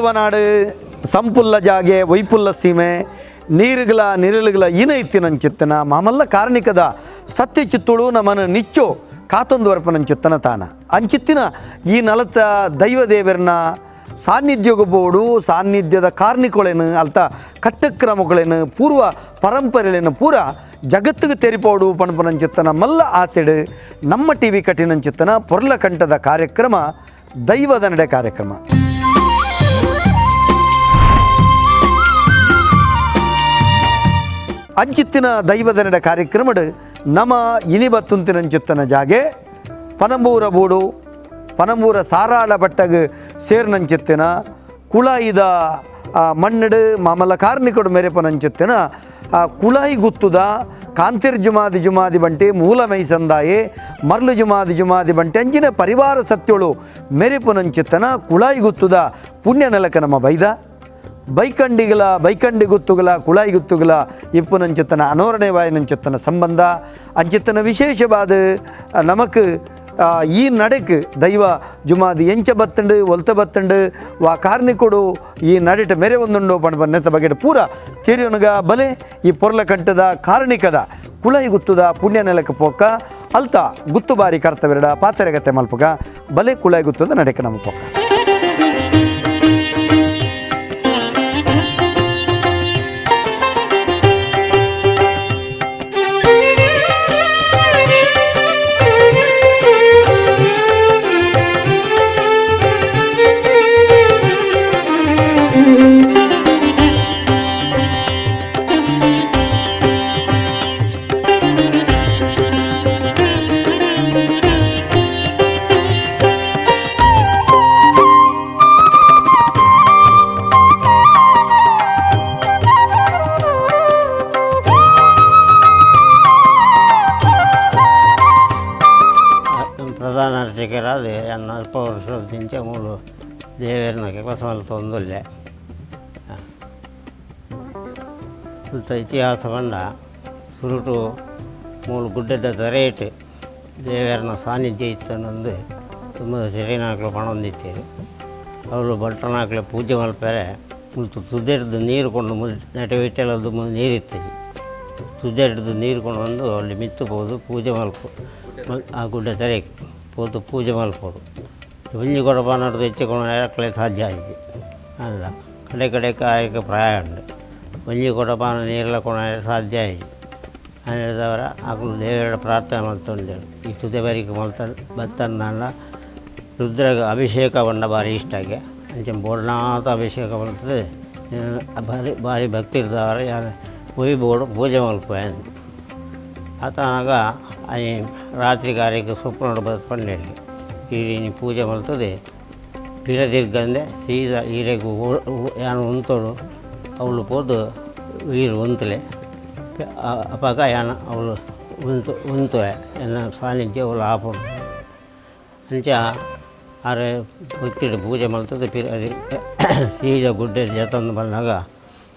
ತುಳುವನಾಡು ಸಂಪುಲ್ಲ ಜಾಗೆ ವೈಪುಲ್ಲ ಸೀಮೆ ನೀರುಗಳ ನಿರಳುಗಳ ಇನ ಇತ್ತಿನಂಚಿತ್ತನ ಮಾಮಲ್ಲ ಕಾರ್ಣಿಕದ ಸತ್ಯ ಚಿತ್ತುಳು ನಮನ ನಿಚ್ಚೋ ಕಾತೊಂದು ವರ್ಪನಂಚಿತ್ತನ ತಾನ ಅಂಚಿತ್ತಿನ ಈ ನಲತ ದೈವ ದೇವರನ್ನ ಸಾನ್ನಿಧ್ಯಗೂ ಬೋಡು ಸಾನ್ನಿಧ್ಯದ ಕಾರ್ಣಿಕೊಳೆನು ಅಲ್ತ ಕಟ್ಟಕ್ರಮಗಳೇನು ಪೂರ್ವ ಪರಂಪರೆಲೇನು ಪೂರ ಜಗತ್ತಿಗೆ ತೆರಿಪೋಡು ಪಣಪನಂಚಿತ್ತನ ಮಲ್ಲ ಆಸೆಡು ನಮ್ಮ ಟಿ ವಿ ಕಟ್ಟಿನಂಚಿತ್ತನ ಪೊರ್ಲ ಕಂಠದ ಕಾರ್ಯಕ್ರಮ ದೈವದ ನಡೆ ಕಾರ್ಯಕ್ರಮ. ಅಂಚಿತ್ತಿನ ದೈವದ ನಡೆ ಕಾರ್ಯಕ್ರಮಡು ನಮ ಇನಿಬತ್ತುಂತಿನಂಚಿತ್ತನ ಜಾಗೆ ಪನಂಬೂರ ಬೂಡು ಪನಂಬೂರ ಸಾರಾಳ ಬಟ್ಟಗ್ ಸೇರ್ನಂಚಿತ್ತಿನ ಕುಳಾಯಿದ ಮಣ್ಣಡು ಮಾಮಲ್ಲ ಕಾರ್ಣಿಕೊಡು ಮೆರೆಪನಂಚಿತ್ತಿನ ಆ ಕುಳಾಯಿ ಗುತ್ತುದ ಕಾಂತಿರ್ ಜುಮಾದಿ ಜುಮಾದಿ ಬಂಟಿ ಮೂಲ ಮೈಸಂದಾಯೆ ಮರ್ಲು ಜುಮಾದಿ ಜುಮಾದಿ ಬಂಟಿ ಅಂಚಿನ ಪರಿವಾರ ಸತ್ಯಳು ಮೆರೆಪುನಂಚಿತ್ತನ ಕುಳಾಯಿ ಗುತ್ತುದ ಪುಣ್ಯ ನೆಲಕ ನಮ್ಮ ಬೈದ ಬೈಕಂಡಿಗಳ ಬೈಕಂಡಿ ಗುತ್ತುಗಳ ಕುಳಾಯಿ ಗುತ್ತುಗಳ ಇಪ್ಪುನಂಚಿತ್ತನ ಅನೋರಣೆ ವಾಯನಂಚಿತ್ತನ ಸಂಬಂಧ ಅಂಚಿತ್ತನ ವಿಶೇಷವಾದ ನಮಕ್ ಈ ನಡೆಕ್ ದೈವ ಜುಮಾದಿ ಎಂಚ ಬತ್ತಂಡು ಒಲ್ತ ಬತ್ತಂಡು ವಾ ಕಾರ್ನಿಕೊಡು ಈ ನಡೆಟ ಮೇರೆ ಒಂದುಂಡು ಪಂಡ ನೆತ್ತ ಬಗೆಟ್ ಪೂರ ತೆರಿಯೊನಗ ಬಲೆ ಈ ಪೊರ್ಲ ಕಂಠದ ಕಾರಣಿಕದ ಕುಳಾಯಿ ಗುತ್ತುದ ಪುಣ್ಯ ನೆಲಕ್ಕೆ ಪೋಕ ಅಲ್ತ ಗುತ್ತು ಬಾರಿ ಕರ್ತವ್ಯಡ ಪಾತೆರಗತೆ ಮಲ್ಪಗ ಬಲೆ ಕುಳಾಯಿ ಗುತ್ತದ ನಡೆಕ ನಮ್ಮ ಪೋಕ. ಪ್ರಧಾನ ಅರ್ಚಕರಾದ ಅಲ್ಪ ವರ್ಷದಿಂಚ ಮೂಲು ದೇವೇರ್ನ ಕೆಲಸ ಮಲ್ತೊಂದುಲ್ಲೆ ಸುತ್ತ ಇತಿಹಾಸ ಪಂಡ ಸುರುಟು ಮೂಲು ಗುಡ್ಡದ ತರೇಟ್ ದೇವೇರ್ನ ಸಾನ್ನಿಧ್ಯ ಇತ್ತನ್ನೊಂದು ತುಂಬ ಸಿರಿನಾಕ್ಲು ಪಣೊಂದಿತ್ತೇವೆ. ಅವರು ಭಟ್ರನಾಕ್ಲೆ ಪೂಜೆ ಮಲ್ಪೆರೆ ಮುಲ್ತು ತುದೆಡ್ದು ನೀರು ಕೊಂಡು ನೆಟೆ ವಿಟ್ಟೆಲದ್ದು ನೀರಿತ್ತು. ತುದೆಡ್ದು ನೀರು ಕೊಂಡು ಬಂದು ಅಲ್ಲಿ ಮಿತ್ತು ಪೋದು ಪೂಜೆ ಮಲ್ಪು ಆ ಗುಡ್ಡ ತೆರೆಗೆ ಪೋದು ಪೂಜೆ ಮಲ್ಪೋಡು. ಒಂಜಿ ಕೊಡಪ ನಡ್ದು ಹೆಚ್ಚು ಎರಕ್ಲೆ ಸಾಧ್ಯ ಆಯಿತು ಅಲ್ಲ ಕಡೆ ಕಡೆ ಕಾರ್ಯಕ್ಕೆ ಪ್ರಾಯ ಉಂಟು. ಒಂಜಿ ಕೊಡಪಾನ ನೀರೆಲ್ಲ ಕೊಣ ಸಾಧ್ಯ ಆಯಿತು ಅನ್ನದವರ ಆಕಲು ದೇವರ ಪ್ರಾರ್ಥನೆ ಮಲ್ತೊಂದೇಳು. ಈ ತುದೆ ಬರಿಕ್ ಮಲ್ತ ಬತ್ತನ್ನಾಂಡ ರುದ್ರಗ ಅಭಿಷೇಕ ಪಂಡ ಭಾರಿ ಇಷ್ಟಾಗೆ ಅಂಚೆ ಬೋಡ್ನಾಥ ಅಭಿಷೇಕ ಮಲ್ತದೆ ಭಾರಿ ಭಾರಿ ಭಕ್ತಿ ಇರ್ದವರ ಯಾರು ಒಯ್ ಬೋಡು ಪೂಜೆ ಮಲ್ಪುವೆ ಆತನಾಗ ಅನಿ ರಾತ್ರಿ ಕಾರ್ಯಕ್ಕೆ ಸ್ವಪ್ನ ಬತ್ ಪಂಡೇಳಿ ಈರಿನಿ ಪೂಜೆ ಮಲ್ತದೆ ಪಿರ ತಿರ್ಗಂದೆ ಸೀದಾ ಈರೆಗ್ ಯಾನ್ ಉಂತೋಡು ಅವಳು ಪೋದು ಈರು ಉಂತಲೆ ಅಪಗ ಯಾನ್ ಅವಳು ಉಂತು ಉಂತುವೆ ಎನ್ನ ಸಾನ್ನಿಧ್ಯ ಅವಳು ಆಪುಂಡು. ಅಂಚ ಆರೆ ಭಕ್ತಿಡ್ ಪೂಜೆ ಮಲ್ತದೆ ಪಿರ ಸೀದಾ ಗುಡ್ಡೆ ಜತೊಂದು ಬನ್ನಗ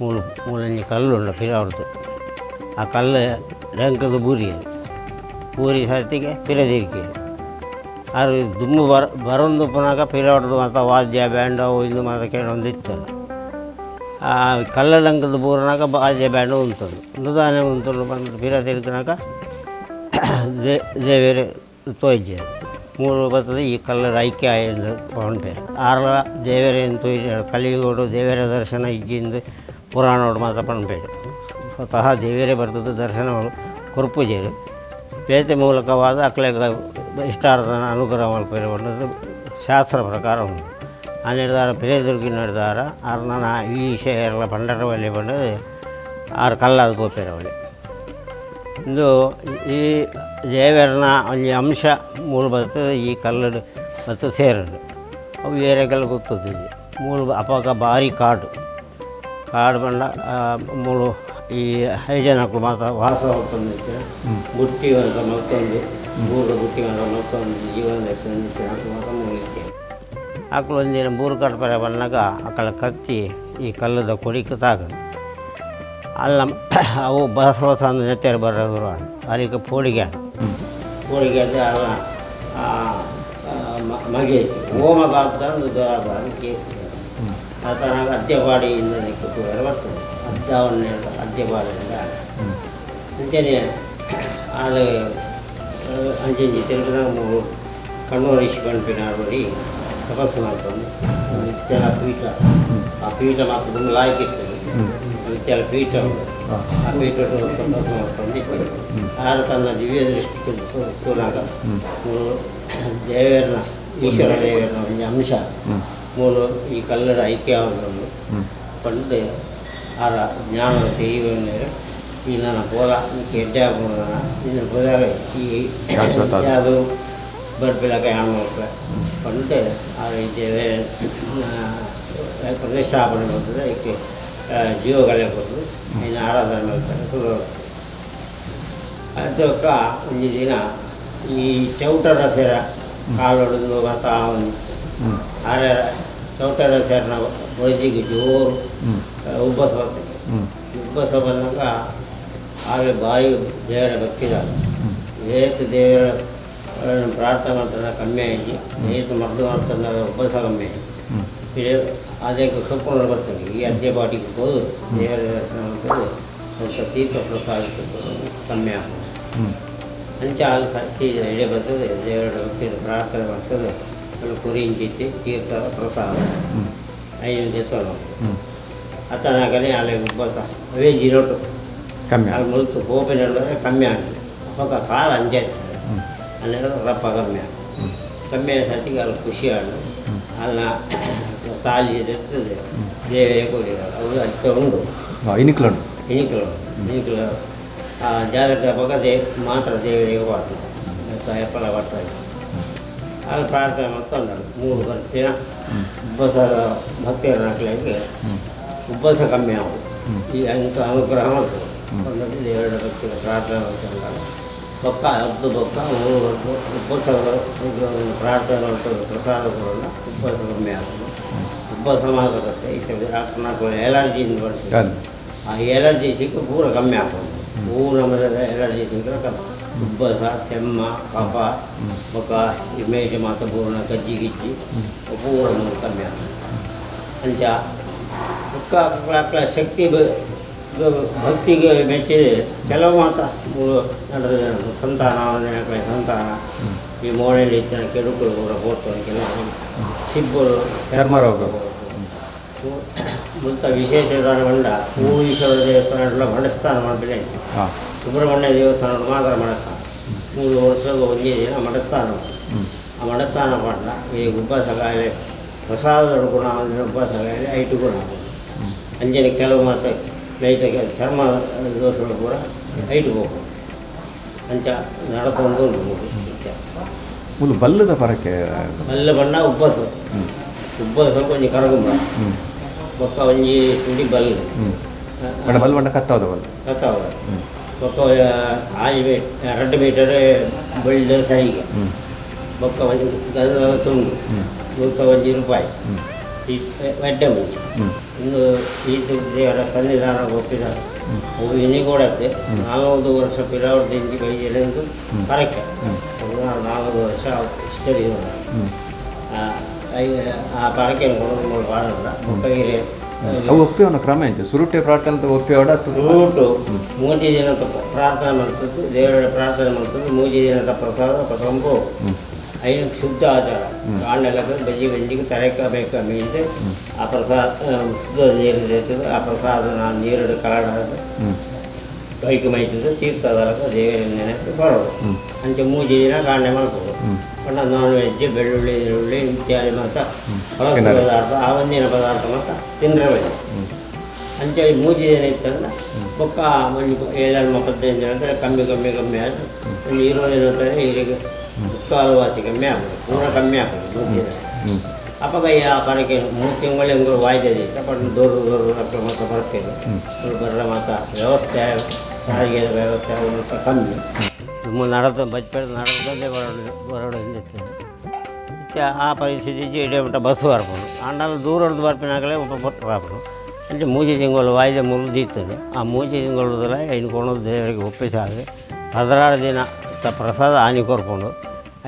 ಮೂಲು ಮೂಲೊಂಜಿ ಕಲ್ಲು ಉಂಡು ಪಿರವಡ್ದು ಆ ಕಲ್ಲು ರಂಕದ ಬೂರಿ ಪೂರಿ ಸರ್ತಿಗೆ ಪಿರ ತಿರ್ಗಿ ಆರು ದುಮ್ಮು ಬರೊಂದು ಪುನಗ ಪಿರವಡ್ದು ಮಾತ ವಾದ್ಯ ಬ್ಯಾಂಡ್ ಅವು ಇಂದು ಮಾತ ಕೇಳೊಂದಿತ್ತು. ಆ ಕಲ್ಲಡಂಕದ ಬೂರನಾಗ ವಾದ್ಯ ಬ್ಯಾಂಡ್ ಉಂತುಂಡು ನುದಾನೆ ಉಂತುಂಡು ಬಂದು ಪಿರ ತಿರ್ಗಿನಾಗ ದೇವೇರು ತೋಯ್ಜೆರ್ ಮೂಲು ಬರ್ತದೆ ಈ ಕಲ್ಲಡ ಐಕ್ಯ ಎಂದು ಪಂಪೆರ್. ಆರ್ಲ ದೇವೆರೆನ್ ತೋಯ್ಜೆರ್ ಕಲಿಯುಗಡು ದೇವರ ದರ್ಶನ ಇಜ್ಜಿಂದು ಪುರಾಣೋಡು ಮಾತ ಪನ್ಪೆರ್. ಸ್ವತಃ ದೇವರೇ ಬರ್ತದೆ ದರ್ಶನ ಕೊರ್ಪುಜೆರ್ ಬೇತೆ ಮೂಲಕವಾದ ಅಕ್ಲೆಗ್ ಇಷ್ಟಾರ್ಥನ ಅನುಗ್ರಹ ಮಲ್ಪೆರೆ ಪಂಡುದು ಶಾಸ್ತ್ರ ಪ್ರಕಾರ ಉಂಡು. ಆ ನಿರ್ಧಾರ ಪಿರ ನಿರ್ಧಾರ ಆರ್ನ ಈ ವಿಷಯ ಪಂಡರವಲ್ಲಿ ಪಂಡದು ಆರು ಕಲ್ಲಾದ್ ಪೋಪೆರ್ ಅವಳೆ. ಇಂದು ಈ ದೇವೆರ್ನ ಒಂಜಿ ಅಂಶ ಮೂಲು ಬರ್ತದೆ ಈ ಕಲ್ಲಡು ಬತ್ತು ಸೇರುಂಡು ಅವು ಏರೆಗೆಲ್ಲ ಗೊತ್ತುದಿಜ್ಜಿ ಮೂಲು ಅಪಗ ಭಾರಿ ಕಾಡು ಕಾಡು ಪಂಡ ಮೂಲು ಈ ಹರಿಜನಕುಲು ಮಾತ ವಾಸ ಮಲ್ತೊಂದಿತ್ತೆರ್ ಬುಟ್ಟಿ ಮಾತ ಮಲ್ತೊಂದು ಬೂರುದ ಬುಟ್ಟಿ ಮಾತ ಮಲ್ತೊಂದು ಜೀವನ ದೆತ್ತೊಂದಿತ್ತೆರ್ ಅಕುಲು ಮಾತ ಮೂಲು ಇತ್ತೆರ್. ಅಕುಲು ಒಂದಿನ ಬೂರು ಕಡ್ಪರೆ ಬನ್ನಗ ಅಕಲ ಕತ್ತಿ ಈ ಕಲ್ಲುದ ಕೊಡಿಕ್ ತಾಗುಂಡು ಅಲ್ಲ ಅವು ಬಸವ ನೆತ್ತೆರ್ ಬರೋದು ಅರಿಕ ಪೋಡಿಗೆ ಆಂಡ್ ಪೋಡಿಗೆ ಆದ್ ಅಲ್ಲ ಮಗೆ ಓ ಮಗ. ಆತನಾಗ ಅದ್ಯಪಾಡಿ ಇಂದ ತೂಯರೆ ಬರ್ತದೆ. ಅದ್ದಾವನ್ನ ಅದ್ಯಪಾಡಿಂದ ಅಂಚನೆ ಆಲ್ ಅಂಚಿಂಚಿ ತಿರುಗಿನಾಗ ಮೂರು ಕಣ್ಣೂರು ಋಷಿ ಪನ್ಪಿನಾರ್ ಒರಿ ತಪಸ್ಸು ಮಲ್ತೊಂದು ಇತ್ತೆಲ ಪೀಠ, ಆ ಪೀಠ ಮಾತ್ರ ದುಂಬು ಲಾಯ್ಕ್ ಇತ್ತುಂಡು. ಇತ್ತೆಲ ಪೀಠ ಉಂಡು. ಆ ಪೀಠ ತಪಸ್ಸು ಮಲ್ತೊಂದು ಇತ್ತೆರ್. ಆರ್ ತನ್ನ ದಿವ್ಯ ದೃಷ್ಟಿ ತೂನಾಗ ಮೂಲು ದೇವೆರ್ನ, ಈಶ್ವರ ದೇವೆರ್ನ ಒಂಜಿ ಅಂಶ ಮೂಲು ಈ ಕಲ್ಲಡ ಐಕ್ಯ ಆವೊಂದುಂಡು ಪಂಡ್ದ್ ಆರ ಜ್ಞಾನ ತೆರಿಯೊಂದೆರ್. ಈ ನನ ಪೋಲ ನಿಕ್ಕ್ ಎಡ್ಡೆ ಆಪುಂಡು, ನನ ನಿನ್ನ ಪುದರ್ ಈ ಶಾಶ್ವತ. ಜಾಗ ಬರ್ಪಿಲಕ ಯಾನ್ ಮಲ್ಪುವೆ ಪಂಡ್ದ್ ಆರ್ ಈ ದೇವೆರ್ ಪ್ರತಿಷ್ಠಾಪನೆ ಮಲ್ತ್ದ್ ಐಕ್ ಜೀವಕಲೆ ಕೊರ್ದು ಐನ್ ಆರಾಧನೆ ಮಲ್ಪೆರೆ ಸುರು. ಅದ್ ಬೊಕ್ಕ ಒಂಜಿ ದಿನ ಈ ಚೌಟರ ಸೇರ ಕಾಲೊಡು ಮಾತ ಆವೊಂದಿತ್ತು. ಆರ ಚೌಟರ ಸೇರನ ಬೊಳ್ದಿಗ್ ಜೋರು ಉಬ್ಬಸ ಬರ್ತದೆ. ಉಬ್ಬಸ ಬಂದಾಗ ಆರೆ ಬಾಯಿ ದೇವರ ಭಕ್ತಿದಾರ ಏತು ದೇವರ ಪ್ರಾರ್ಥನೆ ಮಾಡ್ತಾನೆ ಕಮ್ಮಿ ಆಗಿ, ಏತು ಮದ್ದು ಮಾಡ್ತಾನೆ ಉಬ್ಬಸ ಕಮ್ಮಿ ಆಗಿ. ಅದಕ್ಕೆ ಸೊಪ್ಪು ಬರ್ತದೆ. ಈ ಅಜ್ಜೆ ಪಾಟಿಗೆ ಹೋದು ದೇವರ ದರ್ಶನ ಮಾಡ್ತದೆ, ಸ್ವಲ್ಪ ತೀರ್ಥ ಪ್ರಸಾದ ಕಮ್ಮಿ ಆಗ್ತದೆ. ಅಂಚ ಹಾಲು ಸೀದಾ ಎಡೆ ಬರ್ತದೆ. ದೇವರ ಭಕ್ತಿ ಪ್ರಾರ್ಥನೆ ಬರ್ತದೆ. ಅಲ್ಲಿ ಕುರಿ ಇಂಚಿತ್ತಿ ತೀರ್ಥ ಪ್ರಸಾದ ಐದು ದೇವಸ್ಥಾನ ಅತನಾಗನೆ ಅಲ್ಲಿ ಉಬ್ಬಸ ಅವೇ ಜಿರೋಟು ಕಮ್ಮಿ. ಅಲ್ಲಿ ಮುಲ್ತು ಕೋಪೆ ನಡೆದರೆ ಕಮ್ಮಿ ಆಗ್ತದೆ. ಅವಾಗ ಕಾಲ ಅಂಚಾಯ್ತದೆ. ಅಲ್ಲಿ ನಡೆದ್ರೆ ರಪ್ಪ ಕಮ್ಮಿ ಆಗ್ತದೆ. ಕಮ್ಮಿ ಆದ ಅಲ್ಲಿ ಖುಷಿ ಆಡು ಅಲ್ಲ ತಾಲಿ ಇರ್ತದೆ ದೇವರೇ ಕೊಡಿದ್ದಾರೆ. ಅವು ಅತ್ತ ಉಂಡು. ಇನಿಕ್ಲುಂಡು. ಇನಿಕಲು ಇನಿಕಲು ಆ ಜಾಗ್ರತೆ ಅವಾಗ ಮಾತ್ರ ದೇವರಿಗೆ ಬಾರ್ದು ಎಪ್ಪಲ ಬರ್ತಾರೆ. ಅಲ್ಲಿ ಪ್ರಾರ್ಥನೆ ಮಾಡ್ತಾ ಉಂಟು. ಮೂರು ಬರ್ತೀನ ಉಬ್ಬಸ ಭಕ್ತಿಯರ ಉಬ್ಬಸ ಕಮ್ಮಿ ಆಗುದು. ಈ ಅಂಕ ಅನುಗ್ರಹ ಮಾಡ್ತದೆ. ಒಂದೊಂದು ದೇವರ ಭಕ್ತಿಯ ಪ್ರಾರ್ಥನೆ ಮಾಡ್ತಾರೆ. ಬೊಕ್ಕ ಅರ್ಧ ಬೊಕ್ಕ ಮೂರು ಉಬ್ಬಸ ಪ್ರಾರ್ಥನೆ ಮಾಡ್ತದೆ. ಪ್ರಸಾದ ಕೊಡೋಣ, ಉಬ್ಬಸ ಕಮ್ಮಿ ಆಗೋದು. ಉಬ್ಬಸ ಮಾತ್ರ ಇತ್ತ ಡಾಕ್ಟರ್ ಎಲರ್ಜಿ ಬರ್ತದೆ. ಆ ಎಲರ್ಜಿ ಸಿಕ್ಕು ಪೂರ ಕಮ್ಮಿ ಆಗ್ತದೆ. ಪೂರ ನಮ್ಮದ ಎಲರ್ಜಿ ಸಿಕ್ಕರೆ ಕಮ್ಮಿ. ಉಬ್ಬಸ, ಕೆಮ್ಮ, ಕಫ, ಬೊಕ್ಕ ಈ ಮೇಜು ಮಾತ ಪೂರ್ಣ ಕಜ್ಜಿ ಗಿಜ್ಜಿ ಪೂರ ಮೂರು ಕಮ್ಮಿ ಆಗ್ತದೆ. ಅಂಚ ಬೊಕ್ಕ ಅಕ್ಲ ಶಕ್ತಿ ಭಕ್ತಿಗೆ ಮೆಚ್ಚಿದೆ. ಕೆಲವು ಮಾತ ಮೂರು ನಡೆದ ಸಂತಾನ ಸಂತಾನ ಈ ಮೋಣೆಯಲ್ಲಿ ಇತ್ತಿನ ಕೆಡುಕುಲು ಪೂರ ಪೋತು. ಕೆಲವು ಸಿಬ್ಬರು ಚರ್ಮ ರೋಗ. ಮುಲ್ತ ವಿಶೇಷ ಬಂಡ ಹೂ ಈಶ್ವರ ದೇವಸ್ಥಾನ ಮಡಸ್ಥಾನ ಮಾಡ್ಬಿಟ್ಟು ಆಯ್ತು. ಸುಬ್ರಹ್ಮಣ್ಯ ದೇವಸ್ಥಾನ ಮಾತ್ರ ಮಡಸ್ಥಾನ. 3 ವರ್ಷಕ್ಕೆ ಒಂದೇ ದಿನ ಮಡಸ್ಥಾನ. ಆ ಮಡಸ್ಥಾನ ಪಂಡ ಈ ಉಬ್ಬಸ ಕಾಯಿಲೆ ಪ್ರಸಾದದ ಗುಣ, ಉಬ್ಬಸ ಕಾಯಿಲೆ ಐಟು ಗುಣ. ಅಂಜನೆ ಕೆಲವು ಮಾತ್ರ ನೈತ ಚರ್ಮ ದೋಷಗಳು ಪೂರ ಐಟು ಹೋಗು ಅಂಚ ನಡತೊಂದು ಉಂಟು ಇತ್ತೆ. ಮುಲು ಬಲ್ಲದ ಪರಕೆ. ಬಲ್ಲ ಬಣ್ಣ ಉಬ್ಬಸು ಉಬ್ಬಸ ಒಂಜಿ ಕರಗುಂಬ ಬೊಕ್ಕ ಒಂಜಿ ಸುಡಿ ಬಲ್ಲು. ಬಣ್ಣ ಬಲ್ಲ ಬಣ್ಣ ಕತ್ತಾವದ ಬಲ್ಲ. ಕತ್ತಾವ ಬೊಕ್ಕ ಆಜಿ ಮೀ 2 ಮೀಟರ್ ಬಳ್ಳ ಸರಿಗೆ ಬೊಕ್ಕ ಒಂಜಿ ಗಂಧದ ತುಂಡು ಬೊಕ್ಕ ಒಂಜಿ ರೂಪಾಯಿ ಈ ಎಡ್ಡೆ ಮುಂಚೆ ಇನ್ನು ಈ ದೇವರ ಸನ್ನಿಧಾನ ಒಪ್ಪಿದ ಅವು ಇನಿಗೋಡತ್ತೆ 400 ವರ್ಷ ಪಿರಾವರ್ದಿಂಜಿ ಬೈಜೆಂದು ಪರಕೆ. 400 ವರ್ಷ ಹಿಸ್ಟರಿ. ಆ ಪರಕೆ ಕೊಡೋದು ಬಾಳಲ್ಲ ಬೊಕ್ಕ ಹಿರೇ. ಅವು ಒಪ್ಪಿಯವನ ಕ್ರಮ ಎಂಚ? ಸುರುಟೆ ಪ್ರಾರ್ಥನೆ ಒಪ್ಪಿಯವಡ? ರೂಟು ಮೂಜಿ ದಿನದ ಪ್ರಾರ್ಥನೆ ಮಾಡ್ತದ್ದು, ದೇವರ ಪ್ರಾರ್ಥನೆ ಮಾಡ್ತದ್ದು. ಮೂಜಿ ದಿನದ ಪ್ರಸಾದ ಪತಂಬು ಐನು ಶುದ್ಧ ಆಚಾರ ಕಾಂಡೆಲ್ಲ ಬಜ್ಜಿ ಬಂಜಿಗೆ ತರೆಕ ಬೇಕ ಮೀಂದು ಆ ಪ್ರಸಾದ ಶುದ್ಧ ನೀರು ಇರ್ತದೆ. ಆ ಪ್ರಸಾದ ನಾನು ನೀರು ಕಲಡ ಬೈಕ್ ಮೈತದ್ದು ತೀರ್ಥದಲಕ ದೇವರ ನೆನೆದು ಬರೋದು. ಅಂಚೆ ಮೂಜಿ ದಿನ ಕಾಂಡೆ ಮಾಡ್ಬೋದು. ಬಣ್ಣ ನಾನ್ ವೆಜ್ ಬೆಳ್ಳುಳ್ಳಿ ಈರುಳ್ಳಿ ಇತ್ಯಾದಿ ಮಾತ್ರ ಹೊಲಸು ಪದಾರ್ಥ ಆ ಒಂದಿನ ಪದಾರ್ಥ ಮಾತ್ರ ತಿಂದರೆ ಒಳ್ಳೆ. ಅಂಚೆ ಮೂಜಿ ದಿನ ಇತ್ತಂದ್ರೆ ಬೊಕ್ಕ ಒಂಜಿ ಏಳೆರಡು 15 ದಿನ ಅಂದರೆ ಕಮ್ಮಿ ಕಮ್ಮಿ ಕಮ್ಮಿ ಆಯ್ತು. ಒಂದು 20 ದಿನ ಅಂತಾರೆ ಹೀಗೆ ಮುಕ್ಕಾಲು ವಾಸಿ ಕಮ್ಮಿ ಆಗ್ತದೆ, ಪೂರ ಕಮ್ಮಿ ಆಗ್ತದೆ ಮೂರು ದಿನ. ಅಪ್ಪಗ ಆ ಪರಕೆ 3 ತಿಂಗಳು ಹೆಂಗೋ ವಾಯ್ದೆ ಬಟ್ ದೂರ ದೂರ ಅಕ್ಕ ಮಾತ್ರ ಬರ್ತೇವೆ. ಬರ್ರ ಮಾತ್ರ ವ್ಯವಸ್ಥೆ, ಸಾರಿಗೆ ವ್ಯವಸ್ಥೆ ಮಾತ್ರ ಕಮ್ಮಿ. ತುಂಬ ನಡೆದು ಬಜ್ಪೆ ನಡೆದಲ್ಲೇ ಬರೋಡು ಬರೋಡು ಹಿಂದಿರ್ತದೆ. ಇತ್ತೆ ಆ ಪರಿಸ್ಥಿತಿ ಇಡೇ ಮಟ್ಟ ಬಸ್ ಬರ್ಬೋದು ಆಂಡಲ ದೂರದ್ದು ಬರ್ಪಿನಾಗಲೇ ಒಬ್ಬ ಬರ್ಪುಂಡು. ಅಂಚೆ ಮೂಜಿ ತಿಂಗಳು ವಾಯ್ದೆ ಮುರಿದಿರ್ತದೆ. ಆ ಮೂಜಿ ತಿಂಗಳದಲ್ಲ ಐನು ಕೊಣದು ದೇವರಿಗೆ ಒಪ್ಪಿಸಾದರೆ 16 ದಿನ ಪ್ರಸಾದ ಆನಿ ಕೊರ್ಪುಂಡು.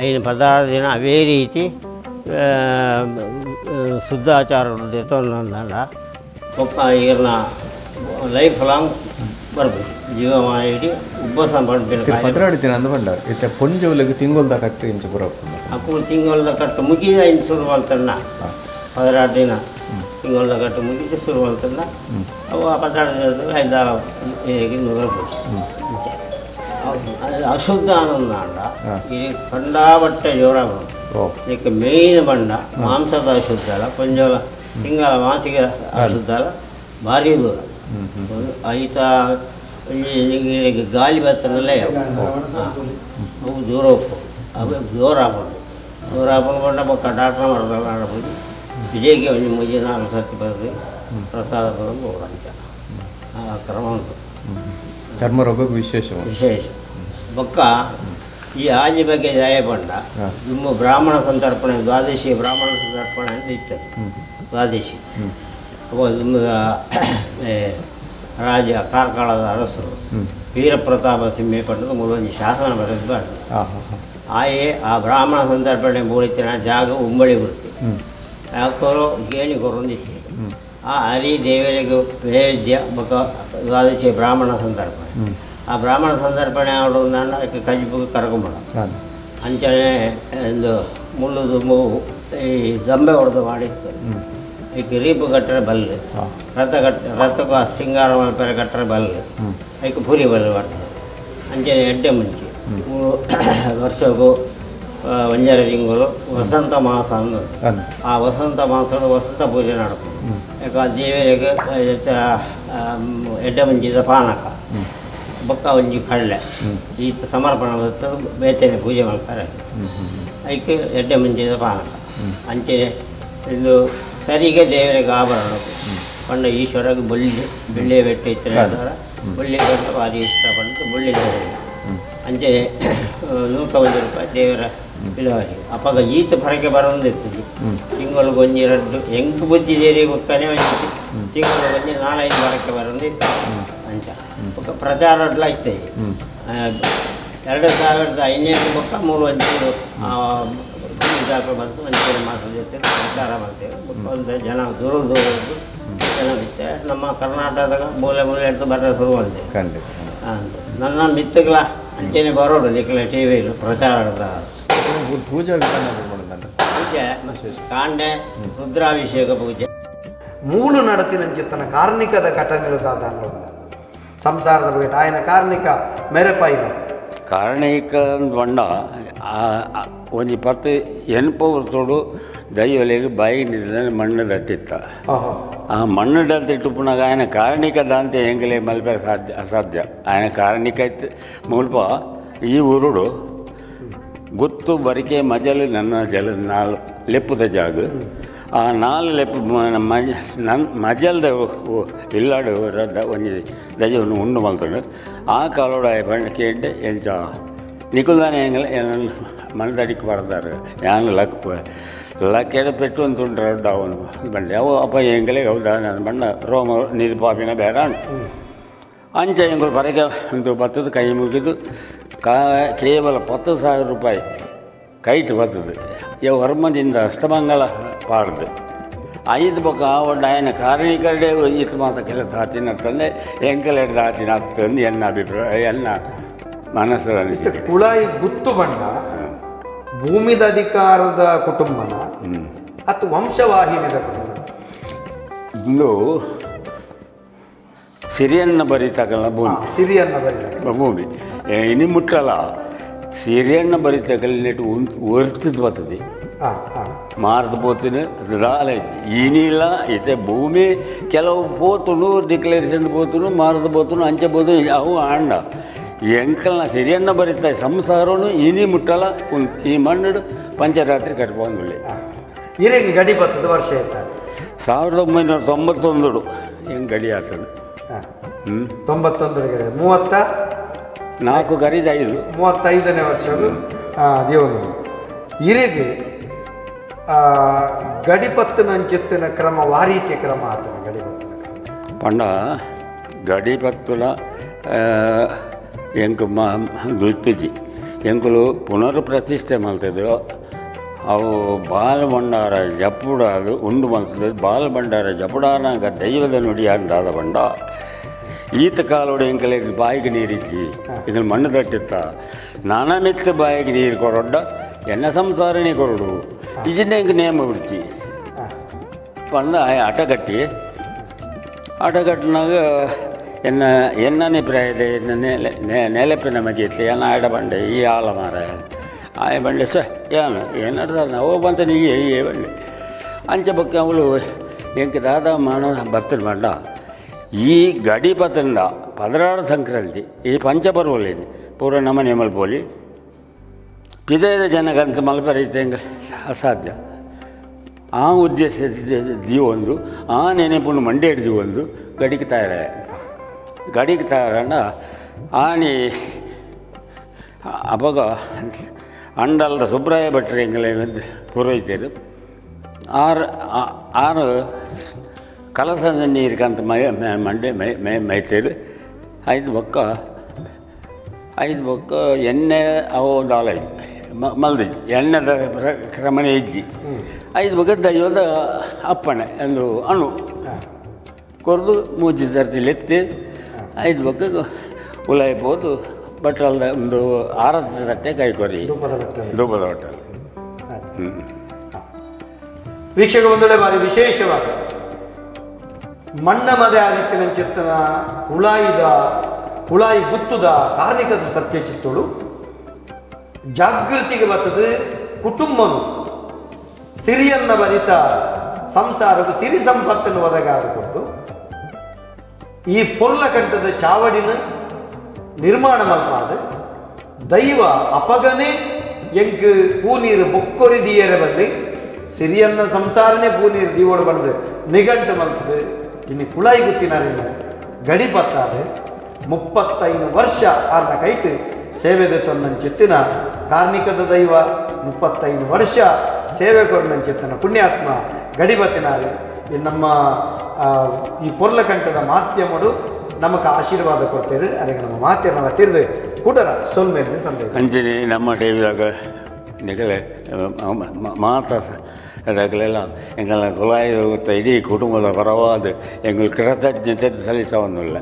ಐನು 16 ದಿನ ಅವೇ ರೀತಿ ಶುದ್ಧ ಆಚಾರ ದೆತ್ತೊಂಡ ಬೊಕ್ಕ ಈರ್ನ ಲೈಫ್ ಲಾಂಗ್ ಬರ್ಬೋದು ಜೀವಮಾನ ಇಡೀ ಉಬ್ಬಸ ಪನ್ಪಿನ ಕಾಯಿಲೆ. 12 ದಿನ ಅಂದ್ ಪಂಡ ಇತ್ತೆ ಪೊಂಜೋವುಲೆಗ್ ತಿಂಗೊಲ್ದ ಕಟ್ಟು ಇಂಚ ಪೂರ ಉಪ್ಪುಂಡು. ಅಕುಲು ತಿಂಗೊಲ್ದ ಕಟ್ಟು ಮುಗಿದ ಇನ್ನು ಶುರು ಮಲ್ತಣ್ಣ 12 ದಿನ ತಿಂಗೊಲ್ದ ಕಟ್ಟು ಮುಗಿದು ಶುರು ಮಲ್ತಣ್ಣ ಅವು ಆ 12 ದಿನದ ಐದಾರು ಬರ್ಬೋದು. ಇಂಚ. ಅವು ಅದು ಅಶುದ್ಧ ಆನಂದ ಈ ಕಂಡಾಬಟ್ಟೆ ಜೋರ ಬರೋದು. ಇದಕ್ಕೆ ಮೇಯ್ನ್ ಬಣ್ಣ ಮಾಂಸದ ಅಶುದ್ಧ ಅಲ್ಲ, ಕೊಂಜೋಲ ತಿಂಗಳ ಮಾಸಿಕ ಅಶುದ್ಧ ಅಲ್ಲ, ಭಾರಿ ದೂರ ಐತ ಒಂಜಿ ಗಾಲಿ ಬತ್ತನಲ್ಲೇ ಅವು ದೂರ ಉಪ್ಪು ಅವು ಜೋರ ಆಪುಂಡು. ಜೋರ ಆಪುಂಡು ಪಂಡ ಬೊಕ್ಕ ಡಾಕ್ಟ್ರ್ ಮಾಡ್ತಾರೆ ಹೋಗಿ ವಿಜಯ್ಗೆ ಒಂಜಿ ಮುಜಿ ನಾಲ್ಕು ಸರ್ತಿ ಬರ್ತದೆ ಪ್ರಸಾದ ಬರೋದು ಅಂಚ ಆ ಕ್ರಮ ಉಂಟು. ಚರ್ಮ ರೋಗಕ್ಕೆ ವಿಶೇಷ ಉಂಟು. ವಿಶೇಷ ಬೊಕ್ಕ ಈ ಆಜಿ ಬಗ್ಗೆ ಜಾಯ ಪಂಡ ನಿಮ್ಮ ಬ್ರಾಹ್ಮಣ ಸಂತರ್ಪಣೆ ದ್ವಾದಶಿ ಬ್ರಾಹ್ಮಣ ಸಂತರ್ಪಣೆ ಅಂತ ಇತ್ತು ದ್ವಾದಶಿ. ಅವ ನಿಮ್ಮ ರಾಜ ಕಾರ್ಕಳದ ಅರಸರು ವೀರಪ್ರತಾಪ ಸಿಂಹೆ ಪಂಡದ ಮೂಲೊಂಜಿ ಶಾಸನ ಬರೆದು ಬಾರ್ದು. ಹಾ ಹಾ ಹಾ. ಆಯೆ ಆ ಬ್ರಾಹ್ಮಣ ಸಂತರ್ಪಣೆ ಬೋಳಿತಿನ ಜಾಗ ಉಂಬಳಿ ಬರುತ್ತೆ ಯಾಕೋರು ಗೇಣಿ ಕೊರೊಂದಿತ್ತು ಆ ಹರಿ ದೇವರಿಗೆ ನೈವೇದ್ಯ ಬೊಕ್ಕ ದ್ವಾದಶಿ ಬ್ರಾಹ್ಮಣ ಸಂತರ್ಪಣೆ. ಆ ಬ್ರಾಹ್ಮಣ ಸಂತರ್ಪಣೆ ಆಡೋದಂಡ ಅದಕ್ಕೆ ಕಜ್ಬು ಕರ್ಕೊಂಬಡ ಅಂಚನೆ ಒಂದು ಮುಳ್ಳುದು ಈ ದಂಬೆ ಹೊಡೆದು ಮಾಡಿತ್ತು. ಐಕ್ ರೀಪು ಕಟ್ಟರೆ ಬಲ್ಲು, ರಥ ಕಟ್ಟ ರಥಕ್ಕೆ ಸಿಂಗಾರ ಮಲ್ಪೆರೆ ಕಟ್ಟರೆ ಬಲ್ಲು, ಐಕ್ ಪುರಿ ಬಲ್ಲು ಮಾಡ್ತದೆ. ಅಂಚನೆ ಎಡ್ಡೆ ಮುಂಚೆ 3 ವರ್ಷಕ್ಕೂ ಒಂಜರೆ ತಿಂಗಳು ವಸಂತ ಮಾಸ ಅಂದು ಆ ವಸಂತ ಮಾಸದ ವಸಂತ ಪೂಜೆ ನಡಪುಂಡು. ಯಾಕ ದೇವರಿಗೆ ಎಡ್ಡೆ ಮುಂಚಿದ ಪಾನಕ ಬೊಕ್ಕ ಒಂಜಿ ಕಡಲೆ ಈತ ಸಮರ್ಪಣೆ ಬರ್ತದೆ, ಬೇತೆನೆ ಪೂಜೆ ಮಾಡ್ತಾರೆ. ಐಕ್ ಎಡ್ಡೆ ಮುಂಚಿದ ಪಾನಕ. ಅಂಚನೆ ಇದು ಸರಿಗೆ ದೇವರಿಗೆ ಆಭರಣ ಪಂಡ ಈಶ್ವರಗೆ ಬೊಳ್ಳಿ ಬೆಳ್ಳಿಯ ಬೆಟ್ಟ ಇತ್ತು ಹೇಳ್ತಾರೆ. ಬೊಳ್ಳಿ ಬೆಟ್ಟ ಭಾರಿ ಇಷ್ಟ ಪಂಡ ಬೊಳ್ಳಿ ದೇವರಿಗೆ ಅಂಚನೆ 101 ರೂಪಾಯಿ ದೇವರ ಇಳುವರಿ. ಅಪಗ ಈತ ಫರಕೆ ಬರೋಂದಿತ್ತು ತಿಂಗಳಿಗೆ ಒಂಜಿ ರಡ್ಡು ಎಂಕ್ ಬುದ್ಧಿ ದೇರಿ ಬೊಕ್ಕನೆ ಒಂಜಿ ತಿಂಗಳಿಗೆ ಒಂಜಿ ನಾಲೈದು ಬರಕ್ಕೆ ಬರೋಂದಿತ್ತು ಅಂಚ. ಬೊಕ್ಕ ಪ್ರಚಾರ ಇತ್ತು. 2005 ಬೊಕ್ಕ ಮೂರು ಒಂಜಿ ಬಂತು ಒಂಚೂರು ಮಾತ್ರ ಜೊತೆ ಪ್ರಚಾರ ಮಾಡ್ತೇವೆ. ಬೊಕ್ಕ ಒಂದು ಜನ ದೂರ ದೂರದ್ದು ಜನ ಬಿತ್ತೆ ನಮ್ಮ ಕರ್ನಾಟಕದ ಮೂಲೆ ಮೂಲೆ ಹಿಡ್ದು ಬರೋ ಶುರು ಅಂತೆ. ಖಂಡಿತ. ಅಂತ ನನ್ನ ಮಿತ್ತುಗಳ ಅಂಚೆನೆ ಬರೋಡು ನಿಖಲ ಟಿ ವಿಲು ಪ್ರಚಾರ ಪೂಜಾ ವಿಧಾನ ಮಾಡೋದಲ್ಲ. ಪೂಜೆ ಕಾಂಡೆ ರುದ್ರಾಭಿಷೇಕ ಪೂಜೆ. ಮೂಲು ನಡತಿನಂಚಿತ್ತನ ಕಾರ್ಣಿಕದ ಘಟನೆಗಳು ದಾದ ಸಂಸಾರದ ಬಗ್ಗೆ ಆಯನ ಕಾರ್ಣಿಕ ಮೆರೆಪಾಯಿನ ಕಾರಣಿಕ ಬಣ್ಣ ಒಂಜಿ ಪತ್ತು ಎನ್ಪ ವರ್ತೋಡು ದೈವಲೆಗ್ ಬಾಯಿ ನಿಂತ ಮಣ್ಣು ದಟ್ಟಿತ್ತ. ಆ ಮಣ್ಣು ಡತ್ತಿಟ್ಟುಪುನಾಗ ఆయన ಕಾರಣಿಕ ದಾಂತೆ ಎಂಗಲೇ ಮಲ್ಪೆ ಸಾಧ್ಯ ಅಸಾಧ್ಯ. ఆయన ಕಾರಣಿಕ ಇತ್ತು ಮುಲ್ಪ ಈ ಊರುಡು ಗುತ್ತು ಬರಿಕೆ ಮಜಲು ನನ್ನ ಜಲ ನಾಲ್ ಲೆಪ್ಪುದ ಜಾಗ. ಆ ನಾಲ್ ಲೆಪ್ಪು ಮಜ ನನ್ ಮಜಲ್ದ ಇಲ್ಲಾಡು ರದ್ದ ಒಂಜಿ ದಜವನ್ನು ಉಂಡು ಮಲ್ತುಂಡು. ಆ ಕಾಲೋಡು ಆಯ ಪಂಡ ಕೇಂಡೆ ಎಂಚ ನಿಕುಲ್ದಾನೆ ಎಂಗಲ ಮನದಡಿಕ್ ಬರ್ದಾರು ಯಾನ್ ಲಕ್ ಲಕ್ಕೆಡ ಪೆಟ್ಟು ಅಂತ ಉಂಟು ರಡ್ಡ ಅವನು ಬಂಡೆ ಅವು ಅಪ್ಪ ಎಂಗಲೇ ಹೌದಾ ನನ್ನ ಬಣ್ಣ ರೋಮ ನೀರು ಪಾಪಿನ ಬೇಡ ಅಂಚ ಎಂಗಳು ಬರಕ್ಕೆ ಒಂದು ಬತ್ತದ ಕೈ ಮುಗಿದು ಕೇವಲ 10,000 ರೂಪಾಯಿ ಕೈಟ್ ಬರ್ತದೆ. ಇವು ಹೊರಮದಿಂದ ಅಷ್ಟಮಂಗಲ ಪಾಡ್ದು ಐದು ಬೊಕ್ಕ ಒಡ್ಡ ఆయన ಕಾರಣಿಕರಡೆ ಈತ ಮಾತ ಕೆಲಸ ಆತಿನ ತಂದೆ ಎಂಕಲ್ ಹಿಡ್ದು ಆತಿನ ಹತ್ತಂದು ಎನ್ನ ಅಭಿಪ್ರಾಯ ಎನ್ನ ಮನಸ್ಸು ಅನಿಸಿಕೆ. ಕುಳಾಯಿ ಗುತ್ತು ಬಂಡ ಭೂಮಿದ ಅಧಿಕಾರದ ಕುಟುಂಬನ ಅಥವಾ ವಂಶವಾಹಿನಿದ ಕುಟುಂಬ? ಇದು ಸಿರಿಯನ್ನ ಬರೀತಕ್ಕಲ್ಲ ಭೂಮಿ. ಸಿರಿಯನ್ನ ಬರೀತಕ್ಕ ಭೂಮಿ ಇನಿ ಮುಟ್ಟಲ್ಲ ಸಿರಿಯನ್ನ ಬರೀತಕ್ಕಲ್ಲ ನೆಟ್ಟು ಒರ್ತಿದ್ ಬರ್ತದೆ. ಮಾರ್ದು ಪೋತಿನ ದಾಲ ಇನಿಲ್ಲ ಇತ್ತೆ ಭೂಮಿ ಕೆಲವು ಪೋತುಂಡು ಡಿಕ್ಲರೇಷನ್ ಪೋತುಂಡು ಮಾರ್ದು ಪೋತುಂಡು ಅಂಚೆ ಪೋತು ಅವು ಆಂಡ ಎಂಕಲ್ನ ಸಿರಿಯನ್ನ ಬರೀತ ಸಂಸಾರನು ಇನಿ ಮುಟ್ಟಲ್ಲ ಈ ಮಣ್ಣು ಪಂಚರಾತ್ರಿ ಕಟ್ಕೊಂಡುಳ್ಳಿ. ಇರೆಗೆ ಗಡಿ ಬರ್ತದೆ ವರ್ಷ ಆಯ್ತಾ? 1991 ಹೆಂಗೆ ಗಡಿ ಆಗ್ತದೆ. 91 ಗಡಿ 34 ಕರೀದ 5 35ನೇ ವರ್ಷಗಳು ದೇವನು ಇರೆಗೆ ಗಡಿಪತ್ತಿನ ಕ್ರಮ ವಾರೀತಿಯ ಕ್ರಮ ಆತನ ಗಡಿಪತ್ತಿನ ಕ್ರಮ. ಪಂಡ ಗಡಿಪತ್ತುಲ ಎಂಕ್ ದುತ್ತಿಜಿ ಎಂಕುಲು ಪುನರ್ ಪ್ರತಿಷ್ಠೆ ಮಲ್ತಿದ್ರು. ಅವು ಬಾಲ ಭಂಡಾರ ಜಪ್ಪುಡಾದು ಉಂಡು ಮಲ್ತದೆ. ಬಾಲ ಭಂಡಾರ ಜಪುಡಾನಾಗ ದೈವದ ನುಡಿ ಅಂದಾದ ಬಂಡ ಈತ ಕಾಲೋಡು ಎಂಕಲೆ ಬಾಯಿಗೆ ನೀರಿಚ್ಚಿ ಇದನ್ನು ಮಣ್ಣು ತಟ್ಟಿತ್ತ ನಾನಾ ಮೆತ್ತ ಬಾಯಿಗೆ ನೀರು ಕೊರೊಡ್ಡ ಎನ್ನ ಸಂಸಾರನೇ ಕೊರಡು ಇದನ್ನ ಎಂಕ ನೇಮ ಬಿಡ್ತಿ ಪಂಡ ಆಟ ಕಟ್ಟಿ ಆಟ ಕಟ್ಟಿನಾಗ ಎನ್ನ ಎನ್ನನೇ ಪ್ರಾಯದ ನೆಲೆಪಿನ ಮಗಿತ್ತು ಏನ ಆಡ ಬಂಡೆ ಈ ಆಳ ಮಾರ ಆಯ ಬಂಡೆ ಸ ಏನು ಏನಾಡ್ದ ನಾವು ಬಂತ ನೀ ಈ ಬಂಡೆ ಅಂಚೆ ಬಕ್ಕ ಅವಳು ಎಂಕ ದಾದ ಮಾನ ಬರ್ತನ ಬಂಡ ಈ ಗಡಿ ಪತಂಡ 16 ಸಂಕ್ರಾಂತಿ ಈ ಪಂಚಪರ್ವಲೇನಿ ಪೂರ ನಮನೆ ಮಲ್ಪೋಲಿ ಪಿದಯದ ಜನಗಂತ ಮಲ್ಪರೈತೆ ಹೆಂಗೆ ಅಸಾಧ್ಯ. ಆ ಉದ್ದೇಶ ದೀವೊಂದು ಆ ನೆನಪನ್ನು ಮಂಡೆ ಹಿಡಿದು ಗಡಿಗೆ ತಯಾರ ಗಡಿಗೆ ತಯಾರಣ್ಣ ಆನಿ ಅವಾಗ ಅಂಡಲ್ದ ಸುಬ್ರಾಯ ಭಟ್ರು ಎಂಗಲೆ ಪುರೋಹಿತರು ಆರು ಆರು ಕಲಸದ ನೀರ್ಕಂತ ಮೈ ಮಂಡೆ ಮೈ ಮೈ ಮೈತೇರು ಐದು ಬೊಕ್ಕ ಐದು ಬೊಕ್ಕ ಎಣ್ಣೆ ಅವು ಒಂದು ಆಲೈದು ಮಲ್ದಿಜ್ಜಿ ಎಣ್ಣೆದ ಕ್ರಮಣೆ ಇಜ್ಜಿ ಐದು ಬೊಕ್ಕ ದೈವದ ಅಪ್ಪಣೆ ಒಂದು ಅಣು ಕೊರ್ದು ಮೂಜಿ ಸರ್ತಿ ಎತ್ತಿ ಐದು ಬೊಕ್ಕ ಉಲಾಯಿಪೋದು ಭಟ್ರಲ್ದ ಒಂದು ಆರತಿ ತಟ್ಟೆ ಕೈ ಕೊರಿ ಧೂಪದ ಬಟ್ಟಲು. ಧೂಪದ ಹೋಟೆಲ್. ವೀಕ್ಷಕ ಒಂದೊಡೆ ಬಾರಿ ವಿಶೇಷವಾದ ಮಣ್ಣ ಮದೆ ಆದಿತ್ಯನಂಚಿತ್ತನ ಕುಳಾಯಿದ ಕುಳಾಯಿ ಗುತ್ತುದ ಕಾರ್ಣಿಕದ ಸತ್ಯ ಚಿತ್ತೋಳು ಜಾಗೃತಿಗೆ ಬರ್ತದೆ ಕುಟುಂಬನು ಸಿರಿಯನ್ನ ಬರಿತ ಸಂಸಾರವು ಸಿರಿ ಸಂಪತ್ತನ್ನು ಒದಗಾದ ಕೊಡ್ತು ಈ ಪೊರ್ಲಕಂಠದ ಚಾವಡಿನ ನಿರ್ಮಾಣ ಮಲ್ಪಾದ ದೈವ ಅಪಗನೆ ಎಂಕ್ ಪೂನೀರು ಬೊಕ್ಕೊರಿ ದಿಯರೆ ಬಲ್ಲಿ ಸಿರಿಯನ್ನ ಸಂಸಾರನೇ ಪೂನೀರು ದೀವೋಡು ಬಂದು ನಿಘಂಟು ಮಲ್ತದೆ. ಇನ್ನು ಕುಳಾಯಿ ಗುತ್ತಿನಾರಿನ ಗಡಿ ಪತ್ತಾದ 35 ವರ್ಷ ಆರ್ನ ಕೈಟ್ ಸೇವೆದ ತೊನ್ನಂಚಿತ್ತಿನ ಕಾರ್ಣಿಕದ ದೈವ 35 ವರ್ಷ ಸೇವೆ ಕೊರ್ನಂಚಿತ್ತನ ಪುಣ್ಯಾತ್ಮ ಗಡಿಬತ್ತಿನಾರು. ನಮ್ಮ ಈ ಪೊರ್ಲಕಂಠದ ಮಾಧ್ಯಮಡು ನಮಕ್ ಆಶೀರ್ವಾದ ಕೊಡ್ತೇವೆ. ಅದಕ್ಕೆ ನಮ್ಮ ಮಾತಿನ ತೀರ್ದು ಕೂಡರ ಸೊಲ್ಮೇಲಿನ ಸಂದೇಹ ಅಂಚನೆ ನಮ್ಮ ಟೈಮ್ದಾಗ ನಿಗಲೆ ಮಾತ ಅದಕ್ಕೆಲ್ಲ ಎಂಗಲ ಕುಲಾಯಿ ಇಡೀ ಕುಟುಂಬದ ಪರವಾದ ಎಂಗಳು ಕೃತಜ್ಞತೆ ಸಲ್ಲಿಸವನ್ನಿಲ್ಲ.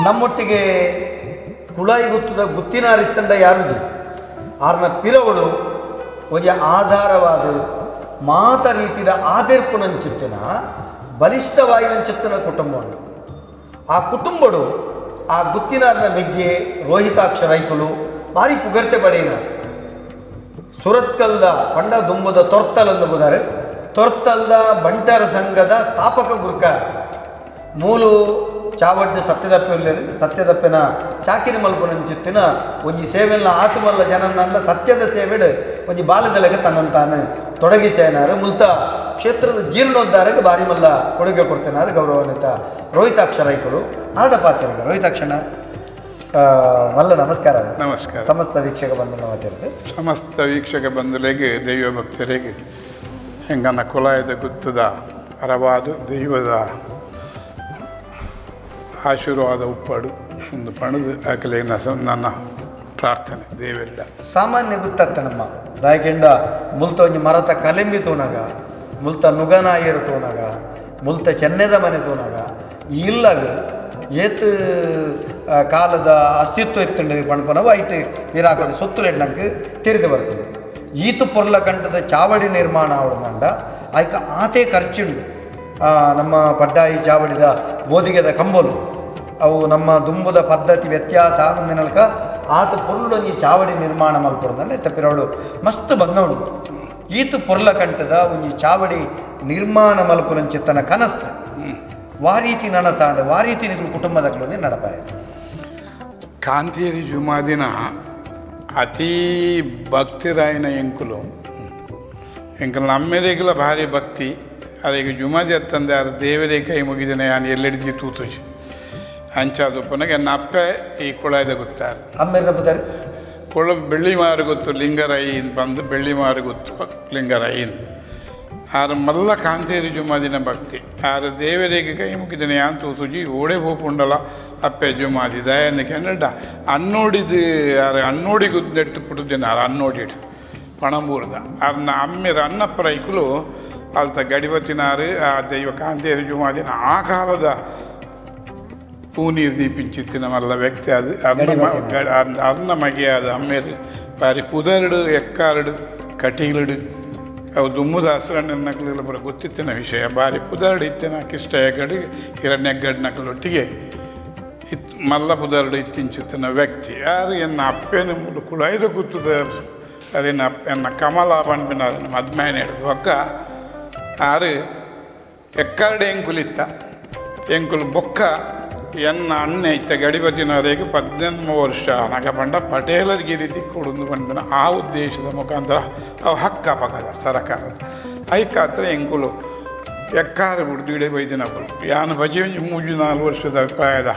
ನಮ್ಮೊಟ್ಟಿಗೆ ಕುಳಾಯಿ ಗುತ್ತದ ಗುತ್ತಿನಾರಿತ್ತಂಡ ಯಾರುಜಿ ಆರ್ನ ಪಿರವಳು ಒಂಜಿ ಆಧಾರವಾದ ಮಾತ ರೀತಿದ ಆದಿರ್ಪುನಂಚಿತ್ತಿನ ಬಲಿಷ್ಠವಾಯಿನಂಚಿತ್ತಿನ ಕುಟುಂಬ. ಆ ಕುಟುಂಬಡು ಆ ಗುತ್ತಿನಾರ್ನ ಮೆಗ್ಗೆ ರೋಹಿತಾಕ್ಷ ರೈಕುಲು ಭಾರಿ ಪುಗರ್ತೆ ಪಡೆಯಿನ ಸುರತ್ಕಲ್ದ ಪಂಡ ದುಂಬದ ತೊರ್ತಲ್ ಅಂದು ತೊರ್ತಲ್ದ ಬಂಟರ ಸಂಘದ ಸ್ಥಾಪಕ ಗುರುಕ ಮೂಲು ಚಾವಡ್ಡು ಸತ್ಯದಪ್ಪೆ ಸತ್ಯದಪ್ಪೆನ ಚಾಕಿರಿ ಮಲ್ಪುನಂಚಿತ್ತಿನ ಒಂಜಿ ಸೇವೆಲ್ಲ ಆತ್ಮಲ್ಲ ಜನನಲ್ಲ ಸತ್ಯದ ಸೇವೆಡ್ ಒಂಜಿ ಬಾಲದಲೆಗ ತನ್ನಂತಾನು ತೊಡಗಿಸೇನಾರು ಮುಲ್ತ ಕ್ಷೇತ್ರದ ಜೀರ್ಣೋದ್ಧಾರಕ್ಕೆ ಭಾರಿ ಮಲ್ಲ ಕೊಡುಗೆ ಕೊಡ್ತೇನಾರು ಗೌರವಾನ್ವಿತ ರೋಹಿತಾಕ್ಷ ರೈಕರು ಆಡ ಪಾತ್ರರಿಗೆ ರೋಹಿತಾಕ್ಷಣ ಮಲ್ಲ ನಮಸ್ಕಾರ. ನಮಸ್ಕಾರ. ಸಮಸ್ತ ವೀಕ್ಷಕ ಬಂಧು ಮಾತಾಡಿದೆ. ಸಮಸ್ತ ವೀಕ್ಷಕ ಬಂಧುಲೆಗೆ ದೈವ ಭಕ್ತರಿಗೆ ಹೆಂಗನ ಕುಲಾಯದ ಗುತ್ತದ ಪರವಾದು ದೈವದ ಆಶೀರ್ವಾದ ಉಪ್ಪಾಡು ಒಂದು ಪಣದು ಆಕಲೇನ ನನ್ನ ಪ್ರಾರ್ಥನೆ ದೇವರಿಡ. ಸಾಮಾನ್ಯ ಗೊತ್ತತ್ತ ನಮ್ಮ ದಾಯಕೆಂಡ ಮುಲ್ತ ಒಂಜಿ ಮರತ ಕಲೆಂಬಿ ತೋನಾಗ, ಮುಲ್ತ ನುಗನಾಯರು ತೋನಾಗ, ಮುಲ್ತ ಚೆನ್ನೆದ ಮನೆ ತೋನಾಗ ಇಲ್ಲಾಗ ಏತ್ ಕಾಲದ ಅಸ್ತಿತ್ವ ಇತ್ತುಂಡು ಪಣಪನವು ಐಟ್ ಪಿರಾಕದ ಸೊತ್ತುಲೆಣ್ಣಂಗೆ ತೆರೆದು ಬರ್ತದೆ. ಈತು ಪೊರ್ಲ ಕಂಠದ ಚಾವಡಿ ನಿರ್ಮಾಣ ಆವಡದಂಡ ಆಯ್ಕ ಆತೇ ಖರ್ಚುಂಡು. ನಮ್ಮ ಪಡ್ಡಾಯಿ ಚಾವಡಿದ ಬೋದಿಗೆದ ಕಂಬಲು ಅವು ನಮ್ಮ ದುಂಬುದ ಪದ್ಧತಿ ವ್ಯತ್ಯಾಸ ಆನಂದಿನಲ್ಕ ಆತ ಪೊರ್ಲೊಂಜಿ ಚಾವಡಿ ನಿರ್ಮಾಣ ಮಲ್ಪೊಡ್ದಂಡ ತಪ್ಪಿರೋಡು ಮಸ್ತ್ ಬಂಗವುಂಡು. ಈತು ಪೊರ್ಲ ಕಂಠದ ಒಂಜಿ ಚಾವಡಿ ನಿರ್ಮಾಣ ಮಲ್ಪುನಂಚಿತ್ತನ ಕನಸ್ಸು ವಾರೀತಿ ನನಸಾಂಡ ವಾರೀತಿ ನಿಗುಲು ಕುಟುಂಬದಕ್ಲೊಂದು ನಡಪಾಯ. ಕಾಂತೇರಿ ಜುಮಾದಿನ ಅತಿ ಭಕ್ತಿರಾಯನ ಎಂಕುಲು ಎಂಕಲ್ ನಮ್ಮೆರೆಗುಲ ಭಾರಿ ಭಕ್ತಿ. ಅರೆಗೆ ಜುಮಾದಿ ಅತ್ತಂದೆ ಆರು ದೇವರೇ ಕೈ ಮುಗಿದಿನ ಯಾನ್ ಎಲ್ಲೆಡಿದ್ದಿ ತೂತುಜಿ ಅಂಚಾದು ಪುನಗೆ ಎನ್ನ ಅಪ್ಪೆ ಈ ಕುಳಾಯ್ದ ಗೊತ್ತಾರೆ. ಅಮ್ಮೇರಿನ ಪುದರ್? ಕುಳ ಬೆಳ್ಳಿ ಮಾರು ಗೊತ್ತು ಲಿಂಗರಾಯಿ ಬಂದು ಬೆಳ್ಳಿ ಮಾರು ಗೊತ್ತು ಲಿಂಗರಾಯಿ. ಆರು ಮಲ್ಲ ಕಾಂತೇರಿ ಜುಮಾದಿನ ಭಕ್ತಿ. ಆರು ದೇವರಿಗೆ ಕೈ ಮುಗಿದಿನ ಯಾನ್ ತೂತುಜಿ ಓಡೆ ಪೋಪುಂಡಲ ಅಪ್ಪೆ ಜುಮಾದಿ ದಯನ ಕೆನಡ ಅನ್ನೋಡಿದು ಆರು ಅನ್ನೋಡಿ ಗುದ್ದೆಟ್ಟು ಪುಟ್ಟುದಿನ ಆರು ಅನ್ನೋಡಿಡು ಪಣಂಬೂರ್ದ ಅರ್ನ ಅಮ್ಮೆರ ಅನ್ನಪ್ಪರೈಕುಲು ಅಲ್ತ ಗಡಿಬತ್ತಿನಾರು. ಆ ದೈವ ಕಾಂತೇರಿ ಜುಮಾದಿನ ಆ ಕಾಲದ ಪೂನೀರ್ ದೀಪಿಂಚಿತ್ತಿನ ಮಲ್ಲ ವ್ಯಕ್ತಿ ಅದು ಅರ್ನ ಅರ್ನ ಮಗೆಯಾದ ಅಮ್ಮೇರು ಬಾರಿ ಪುದರ್ಡು ಎಕ್ಕಾರಡು ಕಟೀಲುಡು ಅವು ದುಮ್ಮುದ ಹಸ್ರಣ್ಣ ಬರ ಗೊತ್ತಿತ್ತಿನ ವಿಷಯ. ಬಾರಿ ಪುದರ್ಡು ಇತ್ತಿನ ಕಿಷ್ಟ ಹೆಗ್ಗಡು ಹಿರಣ್ಯ ನಕಲೊಟ್ಟಿಗೆ ಇತ್ ಮಲ್ಲ ಪುದರ್ಡು ಇತ್ತಿಂಚಿತ್ತಿನ ವ್ಯಕ್ತಿ. ಯಾರು ಎನ್ನ ಅಪ್ಪೇನ ಮೂಲು ಕುಳಾಯ್ದ ಗುತ್ತದ ಅರಿನ ಎನ್ನ ಕಮಲ ಪನ್ಪಿನ ಮದ್ಮೇನೆ ಹಿಡಿದು ಒಕ್ಕ ಆರು ಎಕ್ಕಾರ್ಡು ಎಂಕುಲಿತ್ತ ಎಂಕುಲು ಬೊಕ್ಕ ಎನ್ನ ಅಣ್ಣೆ ಇತ್ತ ಗಡಿಬತಿನವರೆಗೆ 18 ವರ್ಷ ನಗ ಪಂಡ ಪಟೇಲಗಿರಿ ದಿಕ್ಕುಡುಂದು ಪಂಪಿನ ಆ ಉದ್ದೇಶದ ಮುಖಾಂತರ ಅವು ಹಕ್ಕ ಪಗದ ಸರಕಾರದ ಐಕಾತ್ರ ಎಂಕುಲು ಎಕ್ಕಾರ ಬಿಡ್ದು ಇಡೆ ಬೈದಿನಕುಲು ಯಾನು ಬಜಿ ಒಂಜಿ ಮೂಜಿ ನಾಲ್ಕು ವರ್ಷದ ಪ್ರಾಯದ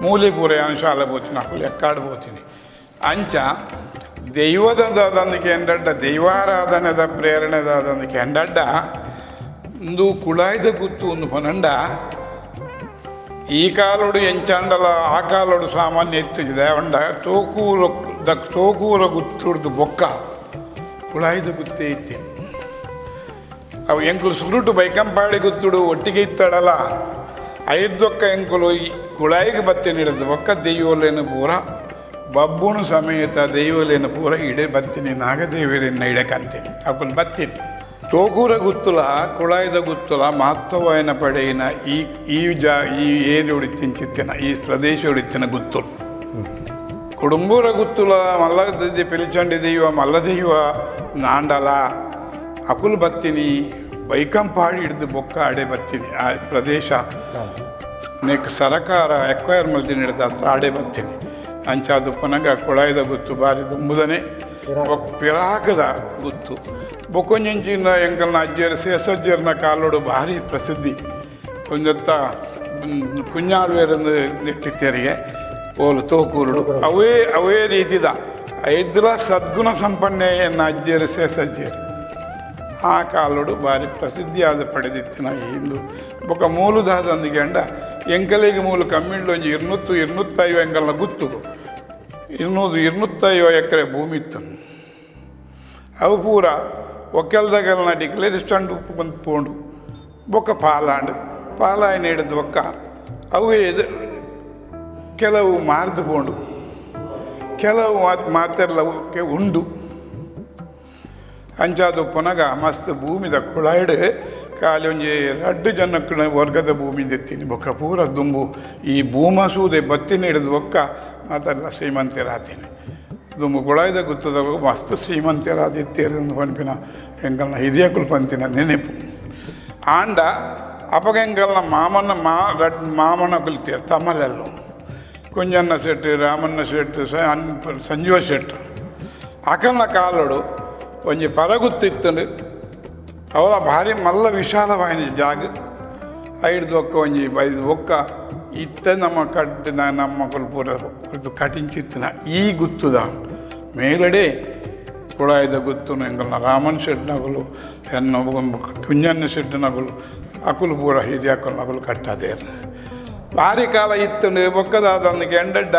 ಮೂಲೆ ಪೂರ ಯಾನು ಶಾಲೆ ಪೋತೀನಿ ಅಕುಲು ಎಕ್ಕಾಡು ಪೋತೀನಿ. ಅಂಚ ದೈವದ ದಂದಕ್ಕೆ ಎಂಡಡ್ಡ ದೈವಾರಾಧನೆದ ಪ್ರೇರಣೆದ ದಂದಕ್ಕೆ ಎಂಡಡ್ಡ ಇಂದು ಕುಳಾಯ್ದ ಗುತ್ತು ಒಂದು ಪನಂಡ ಈ ಕಾಲೋಡು ಎಂಚಾಂಡಲ ಆ ಕಾಲೋಡು ಸಾಮಾನ್ಯ ಇತ್ತು ಉಂಡ ತೋಕೂರ the ತೋಕೂರ ಗುತ್ತುಡ್ದು ಬೊಕ್ಕ ಕುಳಾಯ್ದ ಗುತ್ತೇ ಇತ್ತೆ. ಅವು ಎಂಕುಲು ಸುರುಟು ಬೈಕಂಪಾಡಿ ಗುತ್ತುಡು ಒಟ್ಟಿಗೆ ಇತ್ತಡಲ ಐದೊಕ್ಕ ಎಂಕುಲು ಈ ಕುಳಾಯಿಗೆ ಬತ್ತೆ ನೀಡದು ಬೊಕ್ಕ ದೈವಲೇನು ಪೂರ ಬಬ್ಬುನು ಸಮೇತ ದೈವಲೇನು ಪೂರ ಇಡೆ ಬತ್ತೀನಿ ನಾಗದೇವರನ್ನ ಇಡೆ ಕಂತೀನಿ ಅಕುಲು ಬತ್ತೀನಿ. ತೋಕೂರ ಗುತ್ತುಲ ಕುಳಾಯ್ದ ಗುತ್ತುಲ ಮಹತ್ವವಾಯನ ಪಡೆಯಿನ ಈ ಈ ಜಾ ಈ ಏರಿ ಉಡಿತಿಂಚಿತ್ತಿನ ಈ ಪ್ರದೇಶ ಉಡಿತಿನ ಗುತ್ತುಲು ಕುಡುಂಬೂರ ಗುತ್ತುಲ ಮಲ್ಲದ ಪಿಲಿಚಂಡಿ ದೈವ ಮಲ್ಲದೈವ ನಾಂಡಲ ಅಕುಲು ಬತ್ತೀನಿ ಬೈಕಂಪಾಡಿ ಹಿಡಿದು ಬೊಕ್ಕ ಅಡೆ ಬತ್ತೀನಿ ಆ ಪ್ರದೇಶ ನೆಕ್ ಸರಕಾರ ಎಕ್ವೈರ್ ಮಲ್ದಿನ ಹಿಡಿದ ಹತ್ರ ಆಡೆ ಬತ್ತೀನಿ. ಅಂಚಾದು ಪನಗ ಕುಳಾಯ್ದ ಗುತ್ತು ಬಾರಿ ದುಂಬುದನೆ ಪಿರಾಕದ ಗುತ್ತು. ಬೊಕ್ಕೊಂಜಿಂಚಿನ ಎಂಕಲ್ನ ಅಜ್ಜಿಯರು ಸೇಸಜ್ಜಿಯರ್ನ ಕಾಲೋಡು ಭಾರಿ ಪ್ರಸಿದ್ಧಿ ಒಂದತ್ತ ಕುഞ്ഞಾಳ್ವೇರಂದು ನೆಟ್ಟಿತ್ತೇರಿಗೆ ಓಲು ತೋಕೂರುಡು ಅವೇ ಅವೇ ರೀತಿದ ಐದ್ರ ಸದ್ಗುಣ ಸಂಪನ್ನೆ ಎನ್ನ ಅಜ್ಜಿಯರು ಸೇಸಜ್ಜಿಯರು ಆ ಕಾಲೋಡು ಭಾರಿ ಪ್ರಸಿದ್ಧಿಯಾದ ಪಡೆದಿತ್ತಿನ ಹಿಂದು. ಬೊಕ್ಕ ಮೂಲದಾದಂದಿಗೆ ಅಂಡ ಎಂಕಲಿಗೆ ಮೂಲು ಕಮ್ಮಿಂಡ್ಲು ಒಂಜಿ 200 250 ಎಂಕಲ್ನ ಗುತ್ತು 200 250 ಎಕರೆ ಭೂಮಿ ಇತ್ತು. ಅವು ಪೂರ ಒಕ್ಕೆಲ್ದಗಲ್ನ ಡಿಕ್ಲೇರಿಸ್ಟಂಡ್ ಉಪ್ಪು ಬಂದು ಪೋಂಡು ಬೊಕ್ಕ ಪಾಲಾಂಡು ಪಾಲಾಯನ ಹಿಡಿದು ಬೊಕ್ಕ ಅವು ಇದು ಕೆಲವು ಮಾರ್ದು ಪೋಂಡು ಕೆಲವು ಮಾತೆಲ್ಲ ಉಂಡು. ಅಂಚಾದು ಪುನಗ ಮಸ್ತ್ ಭೂಮಿದ ಕುಳಾಯ್ಡು ಖಾಲಿ ಒಂಜಿ ರಡ್ಡು ಜನಕ್ಕನ ವರ್ಗದ ಭೂಮಿ ದೆತ್ತೀನಿ ಬೊಕ್ಕ ಪೂರ ದುಂಬು ಈ ಭೂಮಸೂದೆ ಬತ್ತಿನ ಹಿಡಿದು ಬೊಕ್ಕ ಮಾತೆಲ್ಲ ಶ್ರೀಮಂತರಾತೀನಿ ದುಂಬು ಕುಳಾಯ್ದ ಗುತ್ತದ ಮಸ್ತ್ ಶ್ರೀಮಂತರಾದಿತ್ತೇರು ಪನ್ಪಿನ ಎಂಕಲ್ನ ಹಿರಿಯಕುಲು ಪಂತಿನ ನೆನೆಪು. ಆಂಡ ಅಪಗೆಂಕಲ್ನ ಮಾಮನ ಮಾ ರಡ್ ಮಾಮನ ಕುಲ್ತೀರ್ ತಮ್ಮಲೆಲ್ಲೋ ಕುಂಜನ್ನ ಶೆಟ್ಟಿ ರಾಮಣ್ಣ ಶೆಟ್ಟಿ ಸಂಜೀವ ಶೆಟ್ರು ಅಕಲ್ನ ಕಾಲೋಡು ಒಂಜಿ ಪರಗುತ್ತು ಇತ್ತಂಡು ಅವರ ಭಾರಿ ಮಲ್ಲ ವಿಶಾಲವಾಯಿನ ಜಾಗ ಐಡ್ದು ಒಕ್ಕ ಒಂಜಿ ಬೈದು ಒಕ್ಕ ಇತ್ತ ನಮ್ಮ ಕಟ್ಟಿನ ನಮ್ಮ ಪೂರ ಇದು ಕಟಿಂಚಿತ್ತಿನ ಈ ಗುತ್ತುದ ಮೇಲಡೆ ಕುಳಾಯ್ದ ಗುತ್ತುನು ಎಂಕಲ್ನ ರಾಮನ್ ಶೆಟ್ನಗುಲು ಎನ್ನ ಕುಂಜನ್ನ ಶೆಟ್ಟಿನಗುಲು ಅಕುಲು ಪೂರ ಹಿರಿಯಕುಲು ನಗುಲು ಕಟ್ಟಾದೇರು. ಭಾರಿ ಕಾಲ ಇತ್ತಂಡು ಬೊಕ್ಕದಾದ ಎಂಡಡ್ಡ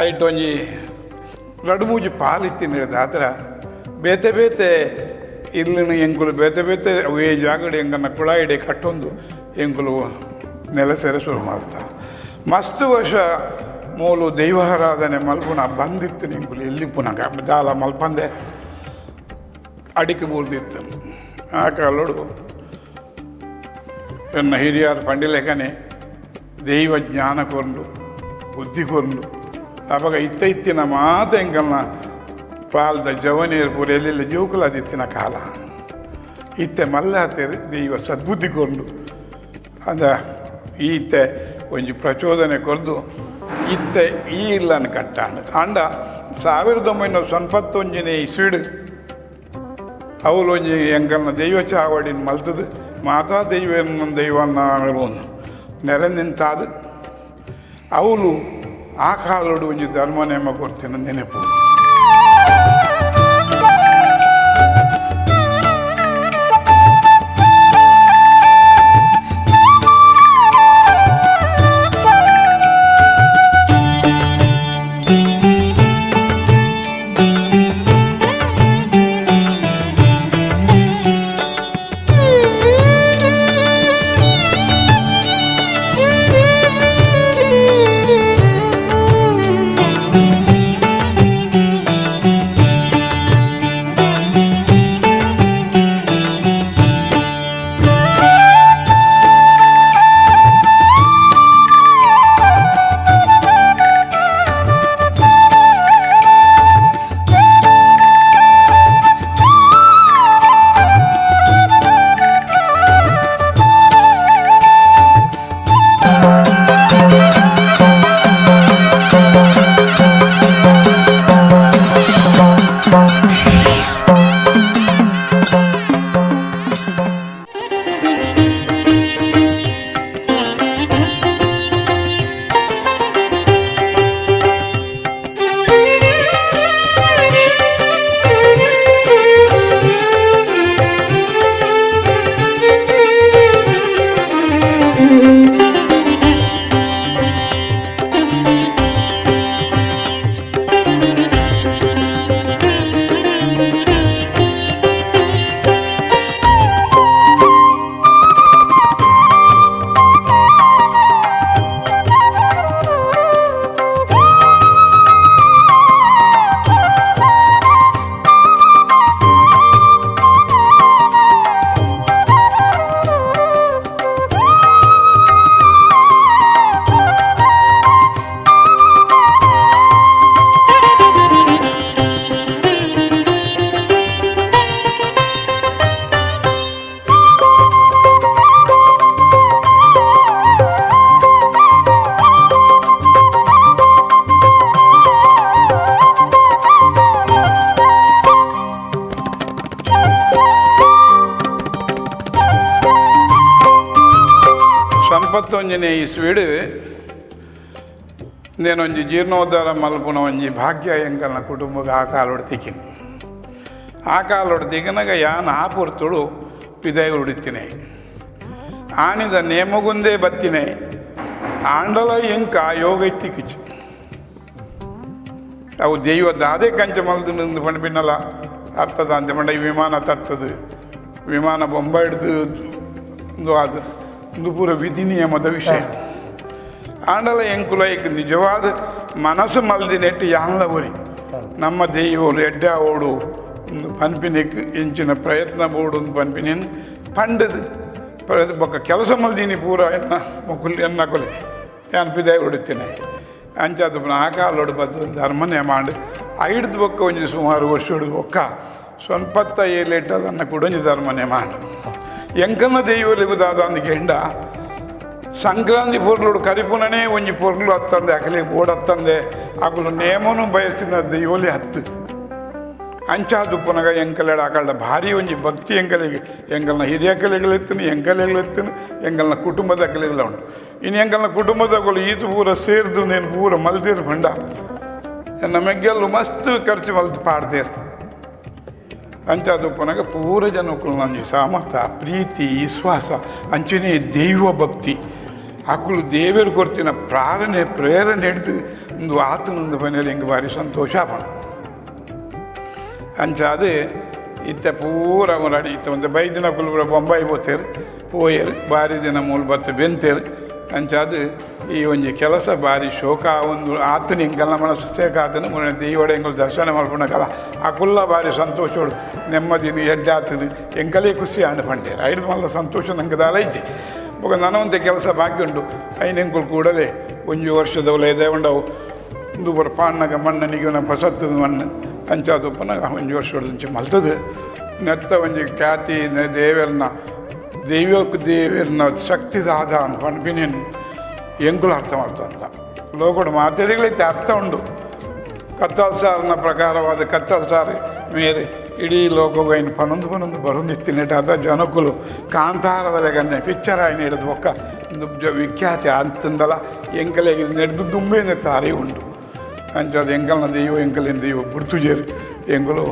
ಐಟ್ ಒಂಜಿ ರಡು ಮೂಜಿ ಪಾಲಿತ್ತಿನ ದಾತ್ರ ಬೇತೆ ಬೇತೆ ಇಲ್ಲಿನ ಎಂಕುಲು ಬೇತೆ ಬೇತೆ ಅವೇ ಜಾಗಡೆ ಎಂಕನ್ನ ಕುಳಾಯಿಡೆ ಕಟ್ಟೊಂದು ಎಂಕುಲು ನೆಲೆ ಸೆರೆ ಶುರು ಮಾಡ್ತಾ ಮಸ್ತ್ ವರ್ಷ ಮೂಲು ದೈವಾರಾಧನೆ ಮಲ್ಪುನ ಬಂದಿತ್ತು ಎಂಕುಲು ಎಲ್ಲಿ ಪುನಃ ದಾಲ ಮಲ್ಪಂದೆ ಅಡಿಕೆ ಬೂರ್ದಿತ್ತು. ಆ ಕಾಲೋಡು ಎನ್ನ ಹಿರಿಯರು ಪಂಡಿಲೇಖನೆ ದೈವ ಜ್ಞಾನ ಕೊಂಡು ಬುದ್ಧಿ ಕೊಂಡು ಅವಾಗ ಇತ್ತ ಇತ್ತಿನ ಮಾತು ಎಂಕಲ್ನ ಪಾಲ್ದ ಜವನೀರು ಪೂರ ಎಲ್ಲೆಲ್ಲ ಜೋಕುಲಾದಿತ್ತಿನ ಕಾಲ ಇತ್ತೆ ಮಲ್ಲಾತೇರು ದೈವ ಸದ್ಬುದ್ಧಿ ಕೊಂಡು ಅದ ಈತೆ ಒಂಜಿ ಪ್ರಚೋದನೆ ಕೊರ್ದು ಇತ್ತೆ ಈ ಇಲ್ಲನ್ನು ಕಟ್ಟಾಂಡ ಆಂಡ 1991ನೇ ಇಸ್ವಿಡ್ ಅವಳು ಒಂಜಿ ಎಂಕಲ್ನ ದೈವ ಚಾವಡಿನ ಮಲ್ತದು ಮಾತಾ ದೈವ ದೈವನ್ನ ನೆಲೆ ನಿಂತಾದ ಅವಳು ಆ ಕಾಲೋಡು ಒಂಜಿ ಧರ್ಮ ನೇಮ ಕೊಡ್ತೇನೆ ನೆನಪು. ಸಂಪತ್ತೊಂಜನೇ ಇಸ್ವಿಡು నేనొంజి జీర్ణోద్ధార మల్పున ಒಂಜಿ ಭಾಗ್ಯ ಎಂಕಲ್ನ ಕುಟುಂಬದ ಆ ಕಾಲೋಡು ತಿಕ್ಕಿನ ಆ ಕಾಲೋಡು ತಿಕ್ಕಿನಾಗ ಯಾನ್ ಆ ಪೊರ್ತುಡು ಪಿದಾಯಿ ಉಡಿತಿನಿ ಆನಿದ ನೇಮಗುಂದೇ ಬತ್ತಿನೆ ಆಂಡಲ ಎಂಕ ಯೋಗ ಇತ್ತಿಕಿಚಿ ಅವು ದೈವ ದಾದೆ ಕಂಚ ಮಲ್ದು ನಿಂದು ಪಂಡ ಪಿನ್ನಲ ಅರ್ಥದ ಅಂತೆ ಪಂಡ ಈ ವಿಮಾನ ತತ್ತದು ವಿಮಾನ ಬೊಂಬ ಹಿಡ್ದು ಅದು ಒಂದು ಪೂರ ವಿಧಿ ನಿಯಮದ ವಿಷಯ. ಆಂಡಲ ಎಂಕುಲೈಕ್ ನಿಜವಾದ ಮನಸ್ಸು ಮಲ್ದಿನೆಟ್ಟು ಯಾನ್ಲ ಒರಿ ನಮ್ಮ ದೈವರು ಎಡ್ಡ ಓಡು ಒಂದು ಪನ್ಪಿನೆಕ್ ಇಂಚಿನ ಪ್ರಯತ್ನ ಬೋಡು ಒಂದು ಪನ್ಪಿನೇನು ಪಂಡದು ಬೊಕ್ಕ ಕೆಲಸ ಮಲ್ದೀನಿ ಪೂರ ಎನ್ನ ಮೊಕುಲ್ ಎನ್ನ ಕೊಲೆ ಯಾನ್ ಪಿದಾಯಿ ಹೊಡಿತೇನೆ ಅಂಚಾದ ಆ ಕಾಲೋಡು ಬದ್ದು ಧರ್ಮನೇ ಮಾಡಿ ಐಡ್ದು ಬೊಕ್ಕ ಒಂಜಿ ಸುಮಾರು ವರ್ಷ ಹಿಡ್ದು ಬೊಕ್ಕ ಸ್ವಲ್ಪತ್ತ ಏಲೇಟ್ ಅದನ್ನು ಕೂಡ ಒಂಜಿ ಧರ್ಮನೇ ಮಾಡು ಎಂಕನ ದೈವಲಿಗೂ ದಾದ ಅಂದ್ ಗೆಂಡ ಸಂಕ್ರಾಂತಿ ಪೊರ್ಲುಡು ಕರಿಪುನನೇ ಒಂಜಿ ಪೊರ್ಲು ಹತ್ತಂದೆ ಅಕಲೆ ಬೋಡ್ ಹತ್ತಂದೆ ಅಕಲು ನೇಮನು ಬಯಸಿನ ದೈವಲಿ ಹತ್ತು ಅಂಚಾದುಪ್ಪನಗ ಎಂಕಲೆಡ ಅಕಲ್ಡ ಭಾರಿ ಒಂಜಿ ಭಕ್ತಿ ಎಂಕಲಿಗೆ ಎಂಕಲ್ನ ಹಿರಿಯ ಕಲೆಗಳೆತ್ತನು ಎಂಕಲೆಗಳೆತ್ತನು ಎಂಕಲ್ನ ಕುಟುಂಬದ ಕಲೆಗಳ ಉಂಟು. ಇನ್ನು ಎಂಕಲ್ನ ಕುಟುಂಬದಗಳು ಈತು ಪೂರ ಸೇರ್ದು ನೇನು ಪೂರ ಮಲ್ದಿರು ಬಂಡ ಎನ್ನ ಮೆಗ್ಗೆಲ್ಲು ಮಸ್ತ್ ಖರ್ಚು ಮಲ್ತು ಪಾಡ್ದೇರು ಅಂಚಾದುಪ್ಪನಗ ಪೂರ ಜನಕ್ಕೂ ಒಂಜಿ ಸಾಮರ್ಥ ಪ್ರೀತಿ ವಿಶ್ವಾಸ ಅಂಚನೆ ದೈವ ಭಕ್ತಿ ಅಕುಲು ದೇವರು ಕೊರ್ತಿನ ಪ್ರಾರಣೆ ಪ್ರೇರಣೆ ಹಿಡ್ದು ಒಂದು ಆತನೊಂದು ಮನೇಲಿ ಹಿಂಗೆ ಭಾರಿ ಸಂತೋಷ ಆಪಣ. ಅಂಚಾದ ಇತ್ತ ಪೂರ ಮುರಾಣಿ ಇತ್ತ ಒಂದು ಬೈದಿನ ಕುಲು ಪೂರ ಬೊಂಬಾಯಿ ಪೋತೇರು ಪೋಯೇರು ಬಾರಿ ದಿನ ಮೂಲು ಬತ್ತು ಬೆಂತೇರು. ಅಂಚಾದ ಈ ಒಂಜಿ ಕೆಲಸ ಬಾರಿ ಶೋಕ ಒಂದು ಆತನ ಎಂಕಲ್ನ ಮನಸ್ಸು ಸೇಕ ಆತನ ಮುರ ದೇವಡ ಎಂಕಲ್ ದರ್ಶನ ಮಲ್ಪುನಕಲ ಅಕುಲ್ಲ ಬಾರಿ ಸಂತೋಷೋಡು ನೆಮ್ಮದಿನ ಎಡ್ಡೆ ಆತನ ಎಂಕಲೇ ಖುಷಿ ಆಂಡ್ ಪಂಡೇರು. ಐದು ಮಲ್ಲ ಸಂತೋಷ ನಂಗೆ ದಾಲ ಇಜ್ಜಿ. ಬೊಕ ನನವಂತೆ ಕೆಲಸ ಬಾಕಿ ಉಂಡು. ಐನ್ ಎಂಕುಲು ಕೂಡಲೇ ಒಂಜಿ ವರ್ಷದ ಇದೆ ಉಂಡವು ಇಂದು ಪೂರ ಪಾಣ್ಣಗ ಮಣ್ಣನಿಗೆ ಪಸತ್ತು ಮಣ್ಣು ಅಂಚಾದ ಉಪ್ಪನಾಗ ಒಂಜಿ ವರ್ಷ ಮಲ್ತದೆ ನೆತ್ತ ಒಂಜಿ ಖ್ಯಾತಿ ದೇವೆರ್ನ ದೈವಕ್ಕೆ ದೇವೆರ್ನ ಶಕ್ತಿ ದಾದ ಅಂತ ಪನ್ಪಿನೇನು ಎಂಕುಲು ಅರ್ಥ ಮಾಡ್ತಂತ ಲೋಕಡು ಮಾತೆರಿಗಳೈತೆ ಅರ್ಥ ಉಂಡು. ಕತ್ತಲ್ ಸಾರನ ಪ್ರಕಾರವಾದ ಕತ್ತಲ್ ಸಾರು ಮೇರೆ ಇಡೀ ಲೋಕಗು ಐನ್ ಪನೊಂದು ಪನೊಂದು ಬರೊಂದಿತ್ತಿನೆಟ ಅದ ಜನಕುಲು ಕಾಂತಾರದ ಲೆಕ್ಕನೆ ಪಿಕ್ಚರ್ ಆಯ್ನ ಹಿಡಿದು ಬೊಕ್ಕ ಒಂದು ವಿಖ್ಯಾತಿ ಅಂತಂದಲ ಎಂಕಲೆಗೆ ನೆಡ್ದು ದುಂಬೇನೆ ತಾರಿ ಉಂಡು. ಅಂಚಾದ ಎಂಕಲ್ನ ದೈವ ಎಂಕಲಿನ ದೈವ ಬುಡ್ತುಜೇರು ಎಂಕುಲು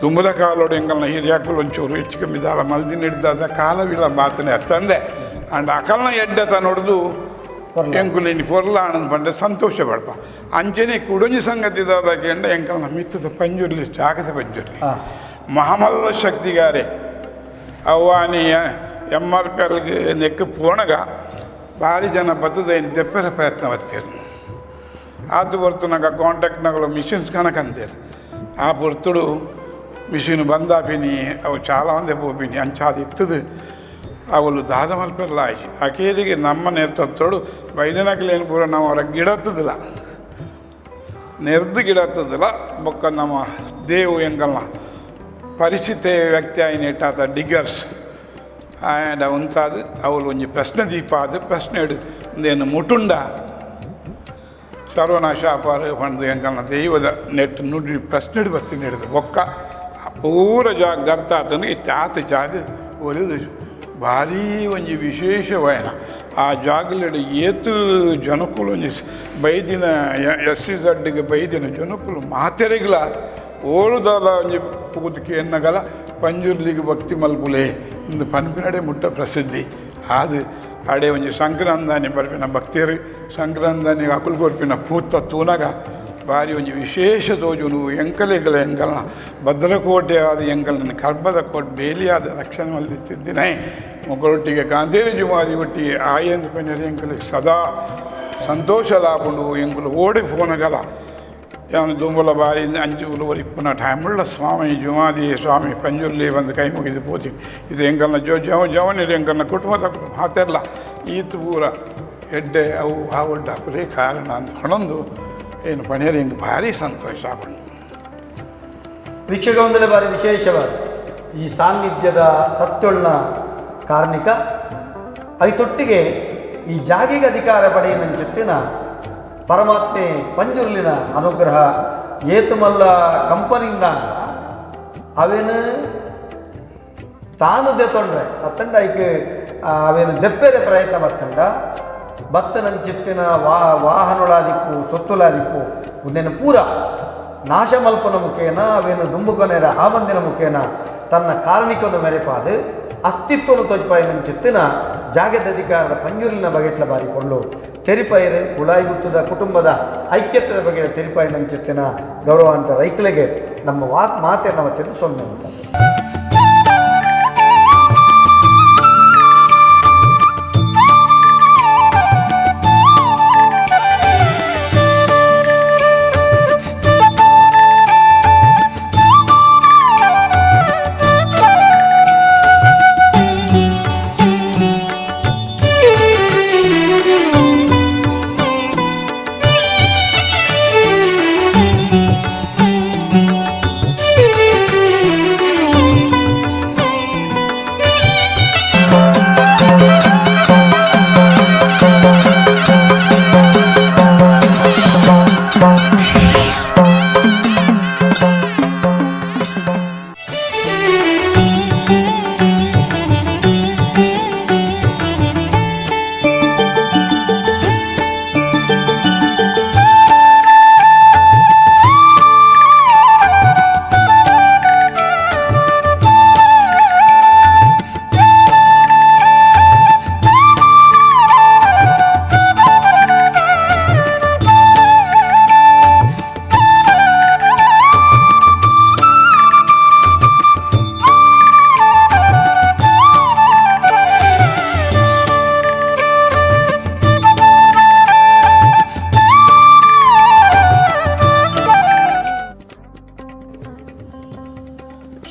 ದುಂಬುದ ಕಾಲೋಡು ಎಂಕಲ್ನ ಹಿರಿಯಾಕುಲು ಒಂಚೂರು ಹೆಚ್ಚು ಕಮ್ಮಿ ದಾಲ ಮಲ್ದಿ ಹಿಡ್ದಾದ ಕಾಲವಿಲ್ಲ ಮಾತನೆ ಅತ್ತಂದೆ ಅಂಡ್ ಅಕಲ್ನ ಎಡ್ಡೆ ನೋಡ್ದು ಎಂಕುಲು ಇನಿ ಪೊರ್ಲ ಆನಂದ ಪಂಡೆ ಸಂತೋಷ ಪಡ್ಪ. ಅಂಚನೆ ಕುಡೊಂಜಿ ಸಂಗತಿ ದಾದ ಕೇಂಡ ಎಂಕಲ್ನ ಮಿತ್ತದ ಪಂಜುರ್ಲಿ ಜಾಗದ ಪಂಜುರ್ಲಿ ಮಹಾಮಲ್ಲ ಶಕ್ತಿಗಾರೆ ಅವ್ವಾನಿ ಎಮ್ ಆರ್ ಪಿ ಎಲ್ಗೆ ನೆಕ್ ಪೋಣಗ ಭಾರಿ ಜನ ಬತ್ತದ ದೆಪ್ಪರ ಪ್ರಯತ್ನ ಬತ್ತೀರು. ಆತು ಬರ್ತುನಾಗ ಕಾಂಟ್ಯಾಕ್ಟ್ನಾಗಲು ಮಿಷಿನ್ಸ್ ಕಣಕಂತೇರು. ಆ ಪೊರ್ತುಡು ಮಿಷಿನ್ ಬಂದಾಪಿನಿ ಅವು చాలా ಮಂದಿ ಪೋಪಿನಿ ಅಂಚಾದ ಇತ್ತದು ಅವಳು ದಾದ ಮಲ್ಪೆರ್ಲ ಆಯ್ತು. ಅಕೇರಿಗೆ ನಮ್ಮ ನೇತೃತ್ವಡು ವೈದ್ಯನಕಲೇನು ಪೂರ ನಾವು ಅವರ ಗಿಡತ್ತದಿಲ್ಲ ನೆರ್ದು ಗಿಡತ್ತದಿಲ್ಲ. ಬೊಕ್ಕ ನಮ್ಮ ದೇವು ಎಂಕಲ್ನ ಪರಿಸ್ಥಿತಿ ವ್ಯಕ್ತಿ ಆಯ್ನ ಇಟ್ಟಾತ ಡಿಗ್ಗರ್ಸ್ ಆಯಡ ಉಂತಾದ ಅವಳು ಒಂಜಿ ಪ್ರಶ್ನೆ ದೀಪ ಅದು ಪ್ರಶ್ನೆ ಒಂದೇನು ಮುಟುಂಡ ಸರ್ವನಾಶ ಅಪಾರ ಪಂದು ಎಂಕಲ್ನ ದೈವದ ನೆಟ್ ನುಡಿ ಪ್ರಶ್ನೆ ಬತ್ತಿ ಹಿಡಿದು ಬೊಕ್ಕ ಪೂರ ಜಾಗ ಗರ್ತ ಆತನ ಇತ್ತೆ ಆತ ಜಾಗ ಒಲಿದು ಭಾರೀ ಒಂಜಿ ವಿಶೇಷವಾಯನ ಆ ಜಾಗಲೆಡ್ ಏತು ಜನಕುಲು ಒಂಜಿ ಬೈದಿನ ಎಸ್ ಸಿ ಝಡ್ಗೆ ಬೈದಿನ ಜನಕುಲು ಮಾತೆರೆಗ್ಲ ಓಳುದಾಲ ಒಂಜಿ ಪೂತಿಕೆ ಎನ್ನಗಲ ಪಂಜುರ್ಲಿಗೆ ಭಕ್ತಿ ಮಲ್ಪುಲೆ ಇಂದು ಪನ್ಪಿನಡೆ ಮುಟ್ಟ ಪ್ರಸಿದ್ಧಿ. ಅದು ಅಡೆ ಒಂಜಿ ಸಂಕ್ರಾಂದಾನಿ ಬರ್ಪಿನ ಭಕ್ತಿಯರು ಸಂಕ್ರಾಂದಾನಿ ಅಕುಲು ಕೊರ್ಪಿನ ಪೂತ ತೂನಗ ಭಾರಿ ಒಂಜಿ ವಿಶೇಷ ತೋಜುನು. ಎಂಕಲೆಗಲ ಎಂಕಲ್ನ ಭದ್ರಕೋಟೆ ಆದ ಎಂಕಲ್ನ ಕರ್ಬದ ಕೋಟೆ ಬೇಲಿಯಾದ ರಕ್ಷಣೆ ಮಲ್ದಿತ್ತಿದ್ದೇನೆ ಮೊಗ್ಗಳೊಟ್ಟಿಗೆ ಗಾಂಧೇರಿ ಜುಮಾದಿ ಒಟ್ಟಿಗೆ ಆಯಂದ ಪಂಜರ ಎಂಕಲಿಗೆ ಸದಾ ಸಂತೋಷ ಲಾಪುಂಡು. ಎಂಕುಲು ಓಡಿ ಫೋನಗಲ ಯಾನು ದುಂಬಲ ಬಾರಿ ಅಂಚು ಇಪ್ಪುನ ಟೈಮುಳ್ಳ ಸ್ವಾಮಿ ಜುಮಾದಿ ಸ್ವಾಮಿ ಪಂಜುರ್ಲಿ ಬಂದು ಕೈ ಮುಗಿದು ಪೋತಿ ಇದು ಎಂಕಲ್ನ ಜೋ ಜವ ಜವನಿರು ಎಂಕಲ್ನ ಕುಟುಂಬದ ಮಾತೆಲ್ಲ ಈತು ಪೂರ ಎಡ್ಡೆ ಅವು ಆ ಒಡ್ಡ ಅಕುಲೇ ಕಾರಣ ಅಂತ ಹೊಣೊಂದು ಏನು ಪಣೇರಿ ಹಿಂಗೆ ಭಾರಿ ಸಂತೋಷ ಆಪುಂಡು. ವೀಕ್ಷಕ ಒಂದನೇ ಬಾರಿ ವಿಶೇಷವಾದ ಈ ಸಾನ್ನಿಧ್ಯದ ಸತ್ಯೊಳ್ಳ ಕಾರ್ಣಿಕ ಐತೊಟ್ಟಿಗೆ ಈ ಜಾಗಿಗೆ ಅಧಿಕಾರ ಪಡೆಯನಂಚೊತ್ತಿನ ಪರಮಾತ್ಮೆ ಪಂಜುರ್ಲಿನ ಅನುಗ್ರಹ ಏತುಮಲ್ಲ ಕಂಪನಿಯಿಂದ ಅವೇನು ತಾನು ದೆತೊಂಡ್ರೆ ಅತ್ತಂಡ ಐಕ್ ಅವೇನು ದೆಪ್ಪೆರೆ ಪ್ರಯತ್ನ ಬತ್ತಂಡ ಬತ್ತನಂಚಿತ್ತಿನ ವಾಹನೊಳಾದಿಕ್ಕು ಸೊತ್ತುಲಾದಿಕ್ಕು ಉಂದೆನ ಪೂರ ನಾಶ ಮಲ್ಪನ ಮುಖೇನ ಅವೇನು ದುಂಬುಕೊನೆರ ಆವಂದಿನ ಮುಖೇನ ತನ್ನ ಕಾರಣಿಕವನ್ನು ಮೆರೆಪಾದು ಅಸ್ತಿತ್ವನು ತೊಜ್ಪಾಯಿನಂಚಿತ್ತಿನ ಜಾಗದ ಅಧಿಕಾರದ ಪಂಜುರ್ಲಿನ ಬಗೆಟ್ಲ ಬಾರಿ ಕೊಳ್ಳು ತೆರಿಪೈರು ಕುಳಾಯಿಗುತ್ತದ ಕುಟುಂಬದ ಐಕ್ಯತೆದ ಬಗ್ಗೆ ತೆರಿಪಾಯಿನಂಚಿತ್ತಿನ ಗೌರವಾನ್ವಿತ ರೈತರಿಗೆ ನಮ್ಮ ಮಾತೆಯನ್ನು ಮತ್ತಿದ್ದು ಸೊನ್ನೆ ಅಂತ.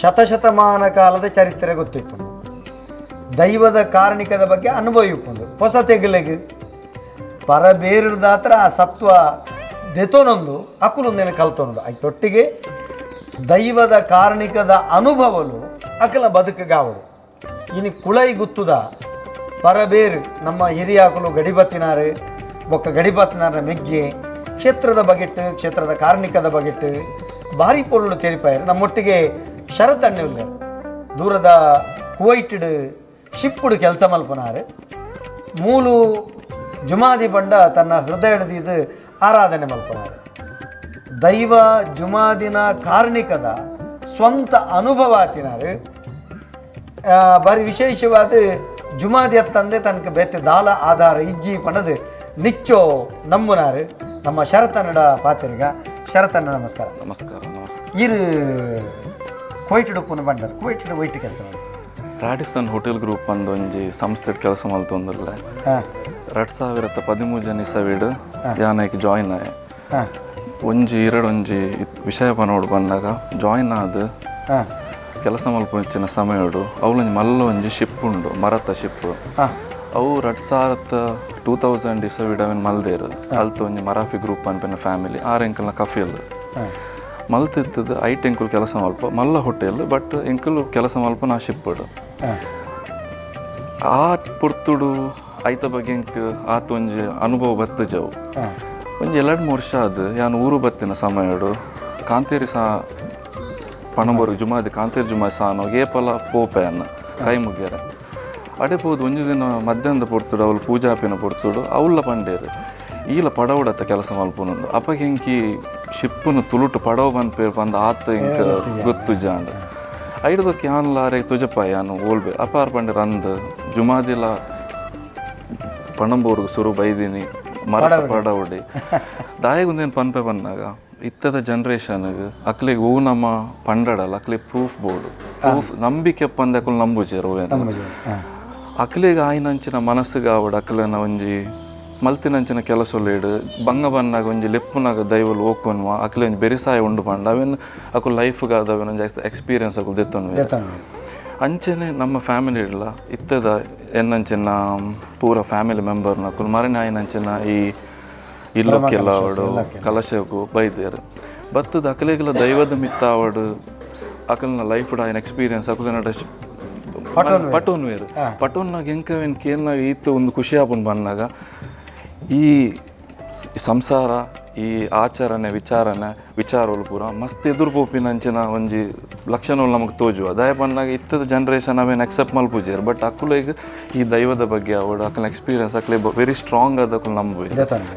ಶತಶತಮಾನ ಕಾಲದ ಚರಿತ್ರೆ ಗೊತ್ತಿಪ್ಪುಂಡು, ದೈವದ ಕಾರಣಿಕದ ಬಗ್ಗೆ ಅನುಭವ ಇಪ್ಪುಂಡು. ಹೊಸ ತೆಗಲೆಗ್ ಪರಬೇರುದಾತ್ರ ಆ ಸತ್ವ ದೆತೊನೊಂದು ಅಕುಲೊಂದೇನು ಕಲ್ತೊಂದು ಐತೊಟ್ಟಿಗೆ ದೈವದ ಕಾರಣಿಕದ ಅನುಭವಲು ಅಕಲ ಬದುಕುಗಾವಡು. ಇನಿ ಕುಳೈ ಗುತ್ತುದ ಪರಬೇರು ನಮ್ಮ ಹಿರಿಯಾಕುಲು ಗಡಿಬತ್ತಿನಾರು ಬೊಕ್ಕ ಗಡಿಬತ್ತಿನಾರ ಮೆಗ್ಗೆ ಕ್ಷೇತ್ರದ ಬಗೆಟ್ಟು ಕ್ಷೇತ್ರದ ಕಾರ್ಣಿಕದ ಬಗೆಟ್ಟು ಭಾರಿ ಪೊರುಳು ತೆರಿಪಾಯರು. ನಮ್ಮೊಟ್ಟಿಗೆ ಶರತ್ ಅಣ್ಣೆ ದೂರದ ಕುವೈಟೆಡ್ ಶಿಪ್ಪುಡು ಕೆಲಸ ಮಲ್ಪನಾರು ಮೂಲು ಜುಮಾದಿ ಬಂಡ ತನ್ನ ಹೃದಯದ ಆರಾಧನೆ ಮಲ್ಪನಾರು. ದೈವ ಜುಮಾದಿನ ಕಾರ್ಣಿಕದ ಸ್ವಂತ ಅನುಭವ ಆತಿನಾರು. ಬಾರಿ ವಿಶೇಷವಾದ ಜುಮಾದಿ ಅತ್ತಂದೆ ತನಕ ಬೇತೆ ದಾಲ ಆಧಾರ ಇಜ್ಜಿ ಪಣದು ನಿಚ್ಚೋ ನಂಬುನಾರು ನಮ್ಮ ಶರತನ್ನಡ ಪಾತ್ರಿಗ. ಶರತನ್ನ ನಮಸ್ಕಾರ. ನಮಸ್ಕಾರ ನಮಸ್ಕಾರ. ಇರು ಕುವೈಟ್ ಉಪ್ಪುನ ಬಂಡರ್ ಕುವೈಟ್ ವೈಟ್ ಕೆಲಸ ಮಾಡಿ Radisson hotel group ಅಂದ್ ಒಂಜಿ ಸಂಸ್ಥೆ ಕೆಲಸ ಮಲ್ತೊಂದುಲ್ಲೆ. 2013 ಇಸವಿಡ್ ಯಾನ್ ಜಾಯಿನ್ ಆಯೆ. ಒಂಜಿ ಎರಡು ಒಂಜಿ ವಿಷಯ ಪನೋಡು ಬಂದಾಗ ಜಾಯಿನ್ ಆದ್ ಕೆಲಸ ಮಲ್ಪುಂಚಿನ ಸಮಯಡು ಅವಳೊಂಜಿ ಮಲ್ಲ ಒಂಜಿ ಶಿಪ್ ಉಂಡು, ಮರತ ಶಿಪ್. ಅವು 2000 ಇಸವಿಡ್ ಅವೆನ್ ಮಲ್ದೇರು. ಅಲ್ತ ಒಂಜಿ ಮರಾಫಿ ಗ್ರೂಪ್ ಅನ್ಪಿನ ಫ್ಯಾಮಿಲಿ ಆರ್ ಎಂಕಲ್ನ ಕಫಿಲ್ ಮಲ್ತಿತ್ತದ ಐಟ್ ಎಂಕುಲು ಕೆಲಸ ಮಲ್ಪ ಮಲ್ಲ ಹೋಟೆಲ್ ಬಟ್ ಎಂಕುಲು ಕೆಲಸ ಮಲ್ಪ ನಾ ಶಿಪ್ಪಡು. ಆ ಪೊರ್ತುಡು ಐತ ಬಗ್ಗೆ ಎಂಕ್ ಆತ ಒಂಜಿ ಅನುಭವ ಬತ್ತಜವು. ಒಂಜಿ 2-3 ವರ್ಷ ಅದು ಯಾನ್ ಊರು ಬತ್ತಿನ ಸಮಯಡು ಕಾಂತೇರಿ ಸಾ ಪಣಂಬೂರು ಜುಮಾದಿ ಕಾಂತೇರಿ ಜುಮಾದಿ ಸಾನೋ ಏಪಲ ಪೋಪೆ ಅನ್ನ ಕೈ ಮುಗಿಯರ ಅಡೆ ಪೋದು. ಒಂಜಿ ದಿನ ಮಧ್ಯಾಹ್ನದ ಪೊರ್ತುಡು ಅವಳು ಪೂಜಾಪಿನ ಪೊರ್ತುಡು ಅವಳ ಪಂಡೇರು ಈಲ ಪಡವಡತ್ತ ಕೆಲಸ ಮಲ್ಪುನುಂಡು. ಅಪಗ ಎಂಕಿ ಶಿಪ್ಪುನು ತುಳುಟು ಪಡವ ಪನ್ಪೇರು ಪಂದ್ ಆತ ಎಂಕ್ ಗೊತ್ತು ಜಾಂಡ್. ಐಡ್ದೊಕ್ಕೆ ಯಾನ್ಲ ಆರೆ ತುಜಪ್ಪ ಯಾನು ಓಲ್ಬೆ ಅಪಾರ್ ಪಂಡೇರು ಅಂದ್ ಜುಮಾದಿಲ ಪಣಂಬೂರ್ಗ್ ಸುರು ಬೈದಿನಿ ಮರತ ಪಡವಡಿ ದಾಯಗುಂದೇನು ಪನ್ಪೆ ಪನ್ನಾಗ ಇತ್ತದ ಜನ್ರೇಷನ್ಗೆ ಅಕ್ಲೆಗ್ ಹೂ ನಮ್ಮ ಪಂಡಡಲ್ಲ ಅಕ್ಲೆ proof board proof ನಂಬಿಕೆ ಪಂದ ಅಕುಲು ನಂಬುಜೆರ್. ಅಕ್ಲೆಗ್ ಆಯಿನಂಚಿನ ಮನಸ್ಸಿಗೆ ಆವಡ್ ಅಕ್ಲೆನ ಒಂಜಿ ಮಲ್ತಿನಂಚಿನ ಕೆಲಸೊಲೇಡು ಬಂಗ ಬನ್ನಾಗ ಒಂಜಿ ಲೆಪ್ಪುನಾಗ ದೈವಲು ಓಕೊನ್ವ ಅಕ್ಲೆ ಒಂಜಿ ಬೆರಿಸಾಯ ಉಂಡು ಪಂಡ ಅವೇನು ಅಕುಲು ಲೈಫ್ಗಾದ ಅವೇನು ಒಂಜಿ ಎಕ್ಸ್ಪೀರಿಯನ್ಸ್ ಅಕುಲು ದೆತ್ತೊನ್ವೆ. ಅಂಚನೆ ನಮ್ಮ ಫ್ಯಾಮಿಲಿ ಇಡ್ಲ ಇತ್ತದ ಎನ್ನಂಚಿನ ಪೂರ ಫ್ಯಾಮಿಲಿ ಮೆಂಬರ್ನಕುಲು ಮರಣ ಆಯಿನಂಚಿನ ಈ ಇಲ್ಲಕ್ಕೆಲ್ಲ ಅವಡು ಕಲಶಕ್ಕೂ ಬೈದೇರು ಬತ್ತದ ಅಕಲೆಗೆಲ್ಲ ದೈವದ ಮಿತ್ತ ಅವಡು ಅಕಲ್ನ ಲೈಫ್ ಆಯ್ನ ಎಕ್ಸ್ಪೀರಿಯನ್ಸ್ ಅಕುಲೆನ ಪಟೋನ್ವೇರು ಪಟೋನ್ನಾಗ ಎಂಕವೇನು ಕೇನ್ನಾಗ ಈತ ಒಂದು ಖುಷಿ ಆಪುಂಡು ಬಂದಾಗ ಈ ಸಂಸಾರ ಈ ಆಚರಣೆ ವಿಚಾರಣೆ ವಿಚಾರಗಳು ಪೂರ ಮಸ್ತ್ ಎದುರು ಪೋಪಿನಂಚಿನ ಒಂಜಿ ಲಕ್ಷಣಗಳು ನಮಗೆ ತೋಜುವ. ದಯ ಪನ್ನಾಗ ಇತ್ತದ ಜನ್ರೇಷನ್ ಅವೇನು ಅಕ್ಸೆಪ್ಟ್ ಮಲ್ಪುಜೆರ್ ಬಟ್ ಅಕುಲೆಗ್ ಈ ದೈವದ ಬಗ್ಗೆ ಅವಡು ಅಕಲ್ನ ಎಕ್ಸ್ಪೀರಿಯನ್ಸ್ ಅಕ್ಲೆ ವೆರಿ ಸ್ಟ್ರಾಂಗ್ ಆದ ಅಕುಲು ನಂಬುವೆ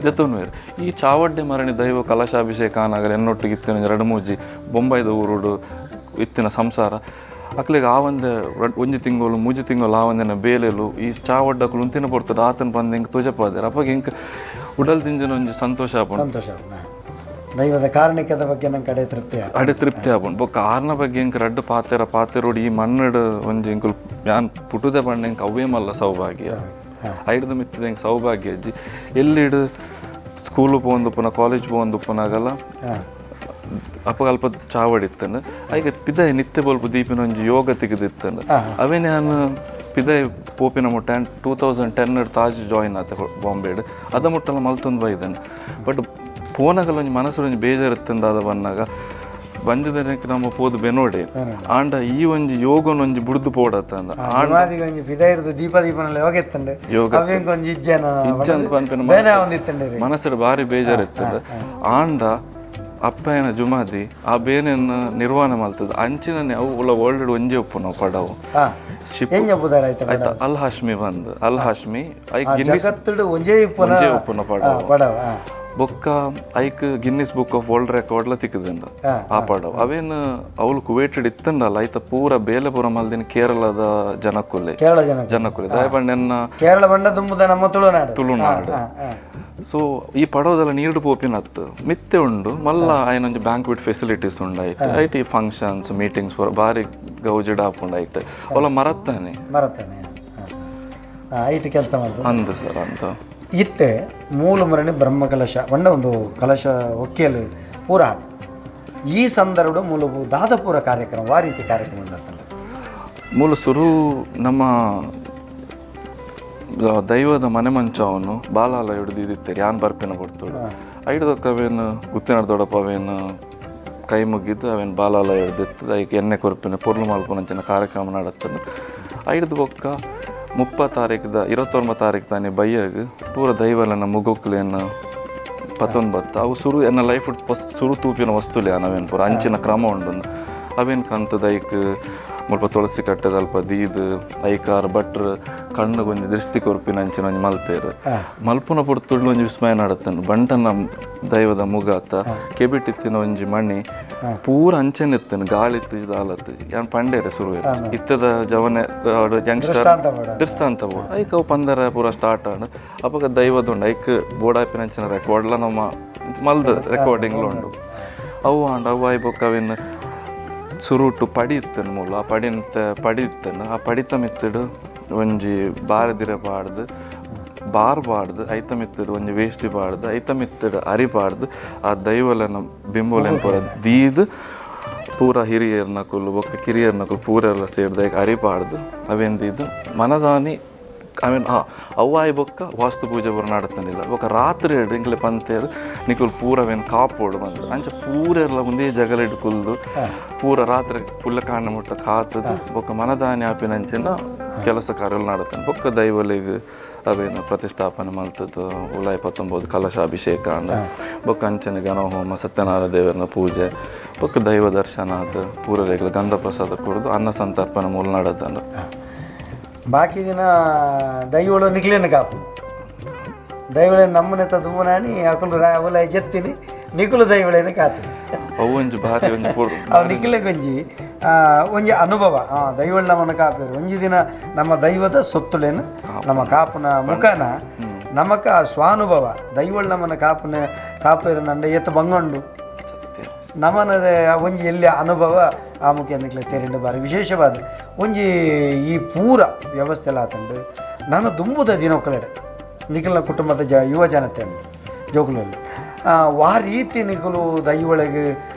ದೆತ್ತೊನ್ವೇರು. ಈ ಚಾವಡ್ಡೆ ಮರಣಿ ದೈವ ಕಲಶಾಭಿಷೇಕ ಆನಾಗಲ ಎನ್ನೊಟ್ಟಿಗೆ ಇತ್ತಿನ 2-3 ಬೊಂಬೈದ ಊರುಡು ಇತ್ತಿನ ಸಂಸಾರ ಅಕ್ಲೆಗ್ ಆ ಒಂದೆ ಒಂಜಿ ತಿಂಗಳು ಮೂಜಿ ತಿಂಗಳು ಆ ಒಂದಿನ ಬೇಲೆಲು ಈ ಚಾವಡ್ಡಕ್ಕಲು ಉಂತಿನ ಪೊರ್ತುಡು ಆತನ ಬಂದು ಹಿಂಗೆ ತೋಜಪಾದೇರು. ಅಪ್ಪಾಗ ಹಿಂಗೆ ಉಡಲ್ ದಿಂಜಿನ ಒಂಜಿ ಸಂತೋಷ ಆಪುಂಡು. ಸಂತೋಷ ಆಪುಂಡು. ದೈವದ ಕಾರಣಿಕದ ಬಗ್ಗೆ ನಂಗೆ ಕಡೆ ತೃಪ್ತಿ ಅಡೆ ತೃಪ್ತಿ ಆಪುಂಡು. ಬೊಕ್ಕ ಆರ್ನ ಬಗ್ಗೆ ಇಂಕ್ ರಡ್ಡು ಪಾತೆರ ಪಾತೆರೋಡು ಈ ಮಣ್ಣಡು ಒಂಜಿ ಇಂಕುಲು ಯಾನ್ ಪುಟುದೆ ಪಂಡ ಇಂಕ್ ಅವೇ ಮಲ್ಲ ಸೌಭಾಗ್ಯ ಐಡ್ದ ಮಿತ್ತದ ಇಂಕ್ ಸೌಭಾಗ್ಯ ಅಜ್ಜಿ. ಎಲ್ಲಿಡು ಸ್ಕೂಲು ಪೋಂದುಪ್ಪುನ ಕಾಲೇಜ್ ಪೋಂದುಪ್ಪುನಾಗಲ್ಲ ಅಪ್ಪ ಅಲ್ಪ ಚಾವಡಿತ್ತನು ಐಗ ಪಿದಾಯಿ ನಿತ್ಯ ಬೊಲ್ಪು ದೀಪಿನ ಒಂಜಿ ಯೋಗ ತೆಗೆದಿತ್ತನು ಅವೇನೆ ನಾನು ಪಿದಾಯಿ ಪೋಪಿನ ಮುಟ್ಟ 2010 ತಾಜ್ ಜಾಯಿನ್ ಆತ ಬಾಂಬೆಡ್ ಅದ ಮುಟ್ಟಲ್ಲ ಮಲ್ತೊಂದು ಬೈದನು. ಬಟ್ ಪೋನಾಗಲ್ಲ ಒಂಜಿ ಮನಸ್ಸು ಒಂಜಿ ಬೇಜಾರಿತ್ತಂದ ಅದ ಬನ್ನಾಗ ಬಂಜದನಕ್ಕೆ ನಮ್ಮ ಪೋದು ಬೆನೋಡೆ ಆಂಡ ಈ ಒಂಜಿ ಯೋಗನ ಒಂಜಿ ಬುಡ್ದು ಪೋಡತ್ತ ಅಂದ ಒಂಜಿ ಪಿದಾಯಿರ್ದು ದೀಪ ದೀಪನಲ್ಲಿ ಯೋಗ ಎತ್ತಂಡೆ ಯೋಗ ಅವೇಂಕ್ ಒಂಜಿ ಇಜ್ಜನ ಇಜ್ಜ ಅಂತ ಪನ್ಪಿನ ಬೇನೆ ಒಂದಿತ್ತಂಡೆ ಮನಸ್ಸು ಭಾರಿ ಬೇಜಾರಿತ್ತಂದ. ಆಂಡ ಅಪ್ಪಯ್ಯನ ಜುಮಾದಿ ಆ ಬೇನೆಯನ್ನು ನಿರ್ವಹಣೆ ಮಲ್ತದ ಅಂಚಿನನೆ ಅವು ಉള്ള ವರ್ಲ್ಡ್ ಒಂಜಿ ಉಪ್ಪು ನಾವು ಪಡವು ಶಿಪ್ ಆಯ್ತಾ ಅಲ್ ಹಾಶ್ಮಿ ಬಂದು ಅಲ್ ಹಾಶ್ಮಿ ಐಕ್ ಗಿನ್ನಿಸ್ ಒಂಜೇ ಉಪ್ಪುನ ಪಡವು ಬೊಕ್ಕ ಐಕ್ Guinness book of world ರೆಕಾರ್ಡ್ಲ ತಿಕ್ಕದಂಡ ಆ ಪಡವು ಅವೇನು ಅವಳು ಕುವೇಟೆಡ್ ಇತ್ತಂಡಲ್ಲ ಐತ ಪೂರ ಬೇಲೆ ಪೂರ ಮಲ್ದಿನ ಕೇರಳದ ಜನಕ್ಕುಲೆ ಕೇರಳ ಜನಕ್ಕುಲೆ ದಯಪಂಡೆನ್ನ ಕೇರಳ ಬಂಡ ತುಂಬುದ ನಮ್ಮ ತುಳುನಾಡು ತುಳುನಾಡು. ಸೊ ಈ ಪಡವದಲ್ಲ ನೀರು ಪೋಪಿನ ಹತ್ತು ಮಿತ್ತೆ ಉಂಡು ಮಲ್ಲ ಆಯ್ನೊಂಜಿ ಬ್ಯಾಂಕ್ವೆಟ್ ಫೆಸಿಲಿಟೀಸ್ ಉಂಡು ಐಟ್ ಐಟ್ ಈ ಫಂಕ್ಷನ್ಸ್ ಮೀಟಿಂಗ್ಸ್ ಪೂರ ಭಾರಿ ಗೌಜಿಡ್ ಆಪುಂಡು ಐಟ್ ಅವಲ ಮರತ್ತಾನೆ ಮರತ್ತಾನೆ ಐಟ್ ಕೆಲಸ ಮಾಡ್ದು ಅಂದು ಸರ್ ಅಂತ ಇತ್ತೆ ಮೂಲ ಮರಣಿ ಬ್ರಹ್ಮ ಕಲಶ ಬಂಡ ಒಂದು ಕಲಶ ಒಕ್ಕೆಲು ಪೂರ ಈ ಸಂದರ್ಭ ಮೂಲಭೂ ದಾದಪುರ ಕಾರ್ಯಕ್ರಮ ವಾ ರೀತಿ ಕಾರ್ಯಕ್ರಮ ನಡತುಂಡು. ಮೂಲ ಸುರು ನಮ್ಮ ದೈವದ ಮನೆ ಮಂಚವನು ಬಾಲಾಲ ಹಿಡಿದು ಇದಿತ್ತೇರಿ ಯಾನ್ ಬರ್ಪಿನ ಕೊಡ್ತೋಡು ಐಡ್ದೊಕ್ಕ ಅವೇನು ಗುತ್ತಿನಾಡ್ ದೊಡಪ್ಪ ಅವೇನು ಕೈ ಮುಗಿದ್ದು ಅವೇನು ಬಾಲಾಲ ಹಿಡ್ದಿತ್ತು ಐಕ್ ಎಣ್ಣೆ ಕೊರ್ಪಿನ ಪೊರ್ಲು ಮಲ್ಪುನಂಚಿನ ಕಾರ್ಯಕ್ರಮ ನಡತ್ತದು. ಐಡ್ದು ಬೊಕ್ಕ 30 ತಾರೀಕುದ 29 ತಾರೀಕು ತಾನೆ ಬಯ್ಯಾಗ ಪೂರ ದೈವಲನ ಮುಗೊಕ್ಲೇನು 19 ಅವು ಸುರು ಎನ್ನ ಲೈಫ್ ಸುರು ತೂಪಿನ ವಸ್ತುಲೆ ಅವೇನು ಪೂರ ಅಂಚಿನ ಕ್ರಮ ಉಂಡು. ಅವೇನು ಕಂತದ ಐಕ್ ಮುಲ್ಪ ತುಳಸಿ ಕಟ್ಟದ ಅಲ್ಪ ದೀದ್ ಐಕಾರ್ ಭಟ್ರು ಕಣ್ಣು ಒಂಜಿ ದೃಷ್ಟಿ ಕೊರ್ಪಿನ ಅಂಚಿನ ಒಂಜಿ ಮಲ್ತೇರು ಮಲ್ಪುನ ಪೊರ್ತುಳ್ಳು ಒಂಜಿ ವಿಸ್ಮಯ ನಡತನು ಬಂಟನ ದೈವದ ಮುಗಾತ ಕೆಬಿಟಿತ್ತಿನ ಒಂಜಿ ಮಣಿ ಪೂರ ಅಂಚನೆ ಇತ್ತನು ಗಾಳಿ ಇತ್ತಿಜಿ ದಾಲತ್ತಿಜಿ ಯಾನ್ ಪಂಡೇರೆ ಸುರು ಇತ್ತದ ಜವನೆ ಯಂಗ್ಸ್ಟರ್ ದೃಷ್ಟಾಂತ ಬೋರ್ಡ್ ಐಕ್ ಅವು ಪಂದರ ಪೂರ ಸ್ಟಾರ್ಟ್ ಆಂಡ್ ಅಪಗ ದೈವದುಂಡು ಐಕ್ ಬೋಡಾಪಿನ ಅಂಚಿನ ರೆಕಾರ್ಡ್ಲ ನಮ್ಮ ಮಲ್ದ ರೆಕಾರ್ಡಿಂಗ್ಲ ಉಂಡು. ಅವು ಆಂಡ್ ಅವು ಆಯ್ ಬೊಕ್ಕ ಅವೇನು ಸುರುಟು ಪಡಿ ಇತ್ತನು ಮೂಲ ಆ ಪಡಿಂತ ಪಡಿ ಇತ್ತನು ಆ ಪಡಿತ ಮಿತ್ತಡು ಒಂಜಿ ಬಾರದಿರ ಪಾಡ್ದು ಬಾರ್ ಪಾಡ್ದು ಐತ ಮಿತ್ತಡು ಒಂಜಿ ವೇಷ್ಟಿ ಪಾಡ್ದು ಐತ ಮಿತ್ತಡು ಅರಿ ಪಾಡ್ದು ಆ ದೈವಲನ ಬಿಂಬೊಲೆನ್ ಪೂರ ದೀದ್ ಪೂರ ಹಿರಿಯರ್ನಕುಲು ಬೊಕ್ಕ ಕಿರಿಯರ್ನಕುಲು ಪೂರ ಎಲ್ಲ ಸೇರ್ದು ಐಕ್ ಅರಿ ಪಾಡ್ದು ಅವೇನ್ ದೀದ್ ಮನದಾನಿ ಅವೇನ್ ಅವ್ವಾಯಿ ಬೊಕ್ಕ ವಾಸ್ತು ಪೂಜೆ ಪೂರ ನಡತನಿಲ್ಲ ಬೊಕ್ಕ ರಾತ್ರಿ ಎಂಕ್ಲೆ ಪಂತೇರು ನಿಕುಲು ಪೂರ ಅವೇನು ಕಾಪೋಡು ಬಂದು ಅಂಚ ಪೂರ ಎಲ್ಲ ಒಂದೇ ಜಗಲಿಡ್ ಕುಲ್ದು ಪೂರ ರಾತ್ರಿ ಪುಲ್ಲ ಕಾಣ ಮುಟ್ಟ ಕಾತದು ಬೊಕ್ಕ ಮನದಾನಿ ಆಪಿನಂಚಿನ ಕೆಲಸ ಕಾರ್ಯಗಳು ನಡತಾನೆ. ಬೊಕ್ಕ ದೈವಲಿಗ್ ಅವೇನು ಪ್ರತಿಷ್ಠಾಪನೆ ಮಲ್ತದ್ದು ಉಲಾಯಿ 19 ಕಲಶಾಭಿಷೇಕ ಅಂಡ ಬೊಕ್ಕ ಅಂಚನೆ ಗಣಹೋಮ ಸತ್ಯನಾರಾಯಣ ದೇವರನ ಪೂಜೆ ಬೊಕ್ಕ ದೈವ ದರ್ಶನ ಅದು ಪೂರರೆಗ್ಲ ಗಂಧ ಪ್ರಸಾದ ಕೊಡೋದು ಅನ್ನ ಸಂತರ್ಪಣೆ ಮೂಲ ನಡತಂಡು. ಬಾಕಿ ದಿನ ದೈವಳು ನಿಕ್ಲೇನು ಕಾಪು ದೈವಳೆ ನಮ್ಮನೆ ತುಂಬನಾನಿ ಅಕುಲು ಅವಲ ಜೆತ್ತಿನಿ ನಿಕುಲು ದೈವಳೇನೆ ಕಾತು ಅವು ಒಂಜಿ ಭಾರಿ ಒಂಜಿ ಅವು ನಿಕ್ಲೆ ಒಂಜಿ ಒಂಜಿ ಅನುಭವ ದೈವಳು ನಮ್ಮನ್ನು ಕಾಪೇರು ಒಂಜಿ ದಿನ ನಮ್ಮ ದೈವದ ಸೊತ್ತುಳೇನು ನಮ್ಮ ಕಾಪುನ ಮುಖನ ನಮಕ ಸ್ವಾನುಭವ ದೈವಳು ನಮ್ಮನ್ನು ಕಾಪುನ ಕಾಪೇರು ನಂಡ ಎತ್ತು ಬಂಗೊಂಡು ನಮನದ ಒಂಜಿ ಎಲ್ಲಿ ಅನುಭವ ಆ ಮುಖ್ಯ ನಿಕ್ಲೆ ತೇರಿಂಡು ಬಾರಿ ವಿಶೇಷವಾದ ಒಂಜಿ ಈ ಪೂರ ವ್ಯವಸ್ಥೆ ಎಲ್ಲ ಆತಂಡು ನಾನು ದುಂಬುದ ದಿನೊಕ್ಕಲೆಡೆ ನಿಖಲ್ನ ಕುಟುಂಬದ ಯುವ ಜನತೆ ಜೋಕುಲಲ್ಲಿ ವಾ ರೀತಿ ನಿಕುಲು ದೈವೊಳಗೆ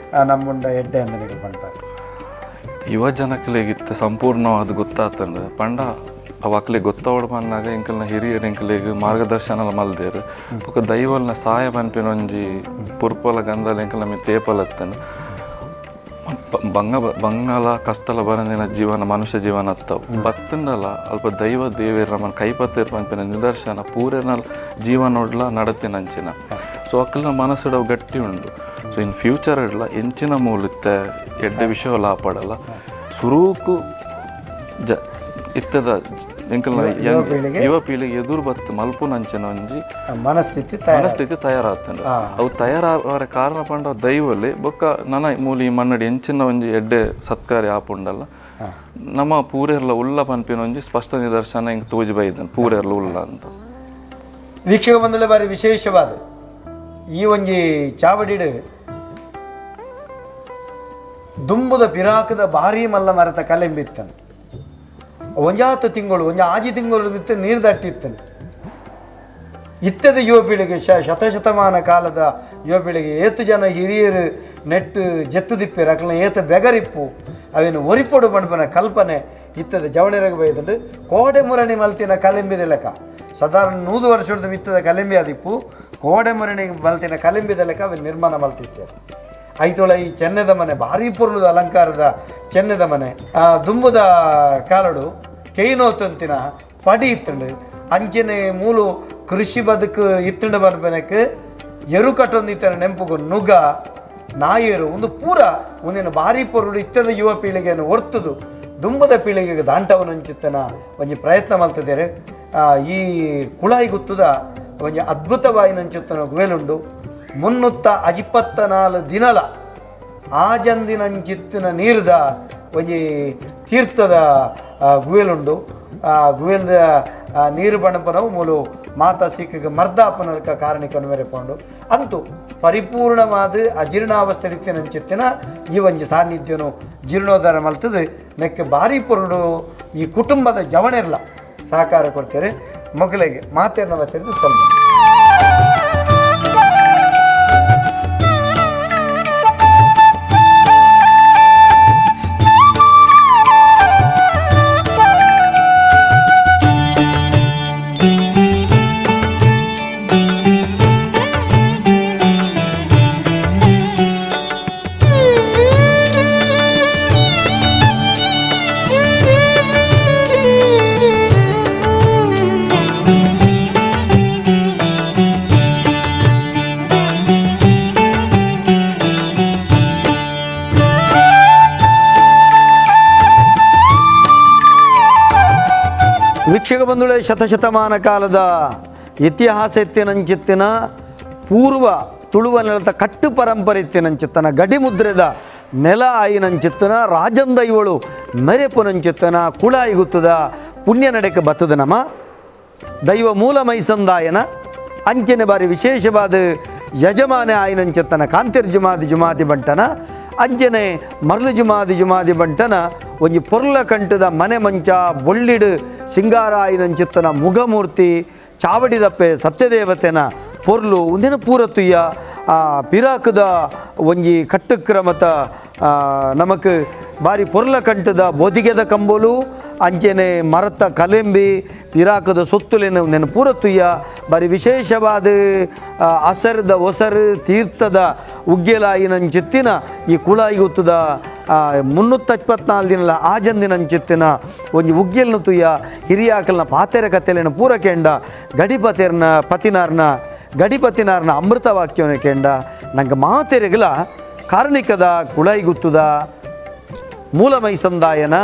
ನಮ್ಮುಂಡ ಎಡ್ಡೆ ಅಂದ ನಿಕಲು ಪಣ್ಪಾರೆ. ಯುವ ಜನಕ್ಲೆಗಿತ್ತ ಸಂಪೂರ್ಣವಾದ ಗೊತ್ತಾತಂಡು ಪಂಡ ಅವು ಅಕ್ಲೆ ಗೊತ್ತವಡು ಪನ್ನಾಗ ಎಂಕಲ್ನ ಹಿರಿಯರು ಎಂಕಲೆಗ್ ಮಾರ್ಗದರ್ಶನ ಮಲ್ದೇರು ಬೊಕ್ಕ ದೈವಲ್ನ ಸಹಾಯ ಪನ್ಪಿನ ಒಂಜಿ ಪುರ್ಪಲ ಗಂಧಲ ಎಂಕಲ್ನ ಮಿತ್ತ್ ಏಪಲತ್ತನು ಬಂಗ ಬಂಗಾಲ ಕಷ್ಟಲ ಬರಂದಿನ ಜೀವನ ಮನುಷ್ಯ ಜೀವನ ಅತ್ತವು ಬತ್ತಂಡಲ ಅಲ್ಪ ದೈವ ದೇವೇರ್ ನಮ್ಮನ್ನು ಕೈಪತ್ತೇರ್ ಪನ್ಪಿನ ನಿದರ್ಶನ ಪೂರೆನ ಜೀವನೊಡ್ಲ ನಡತಿನ ಅಂಚಿನ. ಸೊ ಅಕ್ಕಲ್ನ ಮನಸ್ಸುಡ ಗಟ್ಟಿ ಉಂಡು. So in future ಇಡ್ಲ ಎಂಚಿನ ಮೂಲಿತ್ತೆ ಎಡ್ಡೆ ವಿಷಯ ಲಾಪಡಲ್ಲ ಸುರೂಕು ಜ ಇತ್ತದ ಎಂಕಲ್ನ ಯುವ ಪೀಳಿಗೆ ಎದುರು ಬತ್ತು ಮಲ್ಪುನಂಚಿನ ಒಂಜಿ ಮನಸ್ಥಿತಿ ತಯಾರಾಗ್ತಂಡ. ಅವು ತಯಾರಾವರ ಕಾರಣ ಪಂಡ ದೈವಲ್ಲಿ ಬೊಕ್ಕ ನನ ಮೂಲಿ ಮನ್ನಡಿ ಎಂಚಿನ ಒಂಜಿ ಎಡ್ಡೆ ಸತ್ಕಾರ್ಯ ಆಪುಂಡಲ್ಲ ನಮ್ಮ ಪೂರೆರ್ಲ ಉಲ್ಲ ಪನ್ಪಿನ ಒಂಜಿ ಸ್ಪಷ್ಟ ನಿದರ್ಶನ ಹಿಂಗೆ ತೋಜಿ ಬೈದನ್ ಪೂರೆರ್ಲ ಉಲ್ಲ ಅಂತ. ವೀಕ್ಷಕ ಬಂಧುಗಳೇ ಬಾರಿ ವಿಶೇಷವಾದ ಈ ಒಂಜಿ ಚಾವಡಿಡು ದುಂಬುದ ಪಿರಾಕದ ಭಾರಿ ಮಲ್ಲ ಮರತ ಕಲೆಂಬಿತ್ತನು ಒಂಜಾತು ತಿಂಗಳು ಒಂಜ ಆಜಿ ತಿಂಗಳು ಬಿತ್ತು ನೀರು ದಟ್ಟಿತ್ತನು. ಇತ್ತದ ಯುವ ಪೀಳಿಗೆ ಶತಶತಮಾನ ಕಾಲದ ಯುವ ಪೀಳಿಗೆ ಏತು ಜನ ಹಿರಿಯರು ನೆಟ್ಟು ಜೆತ್ತು ದಿಪ್ಪೇರು ಅಕಲ್ನ ಏತ ಬೆಗರಿಪ್ಪು ಅವೇನು ಒರಿಪೊಡು ಪಣಪನ ಕಲ್ಪನೆ ಇತ್ತದ ಜವಳಿರಗ ಬೈದಂಡು ಕೋಡೆ ಮುರಣಿ ಮಲ್ತಿನ ಕಲೆಂಬಿದ ಲೆಕ್ಕ ಸಾಧಾರಣ 100 ವರ್ಷದ ಮಿತ್ತದ ಕಲೆಂಬಿ ಆದಿಪ್ಪು ಕೋಡೆ ಮುರಣಿ ಮಲ್ತಿನ ಕಲೆಂಬಿದ ಲೆಕ್ಕ ಅವೇನು ನಿರ್ಮಾಣ ಮಲ್ತಿತ್ತೇರು. ಐತೊಳ ಈ ಚೆನ್ನದ ಮನೆ ಭಾರಿ ಪೊರ್ಲುದ ಅಲಂಕಾರದ ಚೆನ್ನದ ಮನೆ ದುಂಬುದ ಕಾಲಡು ಕೈನೋತಂತಿನ ಪಡಿ ಇತ್ತಂಡು ಅಂಚನೆ ಮೂಲು ಕೃಷಿ ಬದುಕು ಇತ್ತಂಡು ಬರ್ಬನಕ್ಕೆ ಎರು ಕಟ್ಟೊಂದಿತ್ತನ ನೆಂಪುಗು ನುಗ್ಗ ನಾಯರು ಒಂದು ಪೂರ ಒಂದಿನ ಭಾರಿ ಪೊರುಳು ಇತ್ತದ ಯುವ ಪೀಳಿಗೆಯನ್ನು ಒರ್ತುದು ದುಂಬದ ಪೀಳಿಗೆಗೆ ದಾಂಟವನಂಚಿತ್ತನ ಒಂಜಿ ಪ್ರಯತ್ನ ಮಲ್ತಿದ್ದಾರೆ. ಈ ಕುಳಾಯಿ ಗುತ್ತದ ಒಂಜಿ ಅದ್ಭುತವಾಯಿನಂಚಿತ್ತನ ಗುವೆಲುಂಡು 354 ದಿನಲ ಆಜಂದಿನಂಚಿತ್ತಿನ ನೀರ್ದ ಒಂಜಿ ತೀರ್ಥದ ಗುವೆಲುಂಡು. ಆ ಗುವೆಲ್ದ ನೀರು ಬಣಪನವು ಮೂಲು ಮಾತಾ ಸಿಕ್ಕ ಮರ್ದಾಪನಲ್ಕ ಕಾರಣಿಕನು ಮೇರೆಪೊಂಡು ಅಂತೂ ಪರಿಪೂರ್ಣವಾದ ಅಜೀರ್ಣಾವಸ್ಥೆ ನಂಚಿತ್ತಿನ ಈ ಒಂಜಿ ಸಾನ್ನಿಧ್ಯನು ಜೀರ್ಣೋದ್ಧಾರ ಮಲ್ತದೆ ನೆಕ್ಕೆ ಭಾರಿ ಪೊರುಡು ಈ ಕುಟುಂಬದ ಜವಣಿರ್ಲ ಸಹಕಾರ ಕೊಡ್ತಾರೆ. ಮಕ್ಕಳಿಗೆ ಮಾತೇರ್ನ ಬತ್ತಿರೋದು ಸ್ವಲ್ಪ ವೀಕ್ಷಕ ಬಂಧುಗಳೇ, ಶತಶತಮಾನ ಕಾಲದ ಇತಿಹಾಸ ಎತ್ತಿನಂಚಿತ್ತಿನ ಪೂರ್ವ ತುಳುವ ನೆಲದ ಕಟ್ಟು ಪರಂಪರೆ ಇತ್ತಿನಂಚಿತ್ತನ ಗಡಿಮುದ್ರೆದ ನೆಲ ಆಯಿನಂಚಿತ್ತನ ರಾಜಂದೈವಳು ಮೆರೆಪುನಂಚಿತ್ತನ ಕುಳಾಯಿಗುತ್ತದ ಪುಣ್ಯ ನಡೆಕ ಬತ್ತದ ನಮ ದೈವ ಮೂಲ ಮೈಸಂದಾಯನ ಅಂಚನೆ ಬಾರಿ ವಿಶೇಷವಾದ ಯಜಮಾನೆ ಆಯಿನಂಚಿತ್ತನ ಕಾಂತಿರ್ ಜುಮಾದಿ ಜುಮಾದಿ ಬಂಟನ ಅಂಚನೆ ಮರ್ಲು ಜುಮಾದಿ ಜುಮಾದಿ ಬಂಟನ ಒಂಜಿ ಪೊರ್ಲ ಕಂಟದ ಮನೆ ಮಂಚ ಬೊಳ್ಳಿಡು ಸಿಂಗಾರ ಆಯಿನಂಚಿತ್ತನ ಮುಖಮೂರ್ತಿ ಚಾವಡಿದಪ್ಪೆ ಸತ್ಯದೇವತೆನ ಪೊರ್ಲು ಒಂದಿನ ಪೂರತುಯ್ಯ ಆ ಪಿರಾಕದ ಒಂಜಿ ಕಟ್ಟುಕ್ರಮತ ನಮಕ್ ಬಾರಿ ಪೊರ್ಲ ಕಂಟದ ಬೋದಿಗೆದ ಕಂಬೋಲು ಅಂಚೆನೆ ಮರತ ಕಲೆಂಬಿ ಪಿರಾಕದ ಸೊತ್ತುಲೆನ ನೆನ ಪೂರತುಯ್ಯ ಬಾರಿ ವಿಶೇಷವಾದ ಅಸರ್ದ ಒಸರು ತೀರ್ಥದ ಉಗ್ಗೆಲಾಯಿನಂಚಿತ್ತಿನ ಈ ಕುಳಾಯಿಗುತ್ತದ 324 ದಿನಲ ಆಜಂದಿನಂಚಿತ್ತಿನ ಒಂಜಿ ಉಗ್ಗೆಲ್ನ ತುಯ್ಯ ಹಿರಿಯಾಕಲ್ನ ಪಾತೆರ ಕತೆಲೆನ ಪೂರಕೆಂಡ ಗಡಿಪತಿರ್ನ ಪತಿನಾರ್ನ ಗಡಿಪತಿನಾರ್ನ ಅಮೃತ ವಾಕ್ಯವನ ಕೆಂಡ ನಂಗೆ ಮಾತೆರೆಗಲ ಕಾರಣಿಕದ ಕುಳಾಯಿಗುತ್ತದ ಮೂಲ ಮೈಸಂದಾಯನ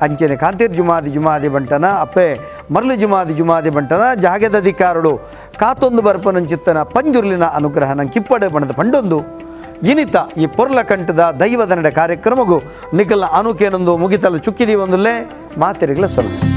ಅಂಚನೆ ಕಾಂತೀರ್ ಜುಮಾದಿ ಜುಮಾದಿ ಬಂಟನ ಅಪ್ಪೆ ಮರ್ಲು ಜುಮಾದಿ ಜುಮಾದಿ ಬಂಟನ ಜಾಗೆದ ಅಧಿಕಾರುಡು ಕಾತೊಂದು ಬರ್ಪನಂಚಿತ್ತನ ಪಂಜುರ್ಲಿನ ಅನುಗ್ರಹ ನಂಗೆ ಕಿಪ್ಪಡೆ ಬಣದ ಪಂಡೊಂದು ಇನಿತ ಈ ಪೊರ್ಲ ಕಂಠದ ದೈವದ ನಡೆ ಕಾರ್ಯಕ್ರಮಗೂ ನಿಖಲ್ನ ಅನುಕೇನೊಂದು ಮುಗಿತಲ ಚುಕ್ಕಿದಿ ಒಂದುಲ್ಲೇ ಮಾತೆರೆಗಳ ಸೊಲ್ಲು.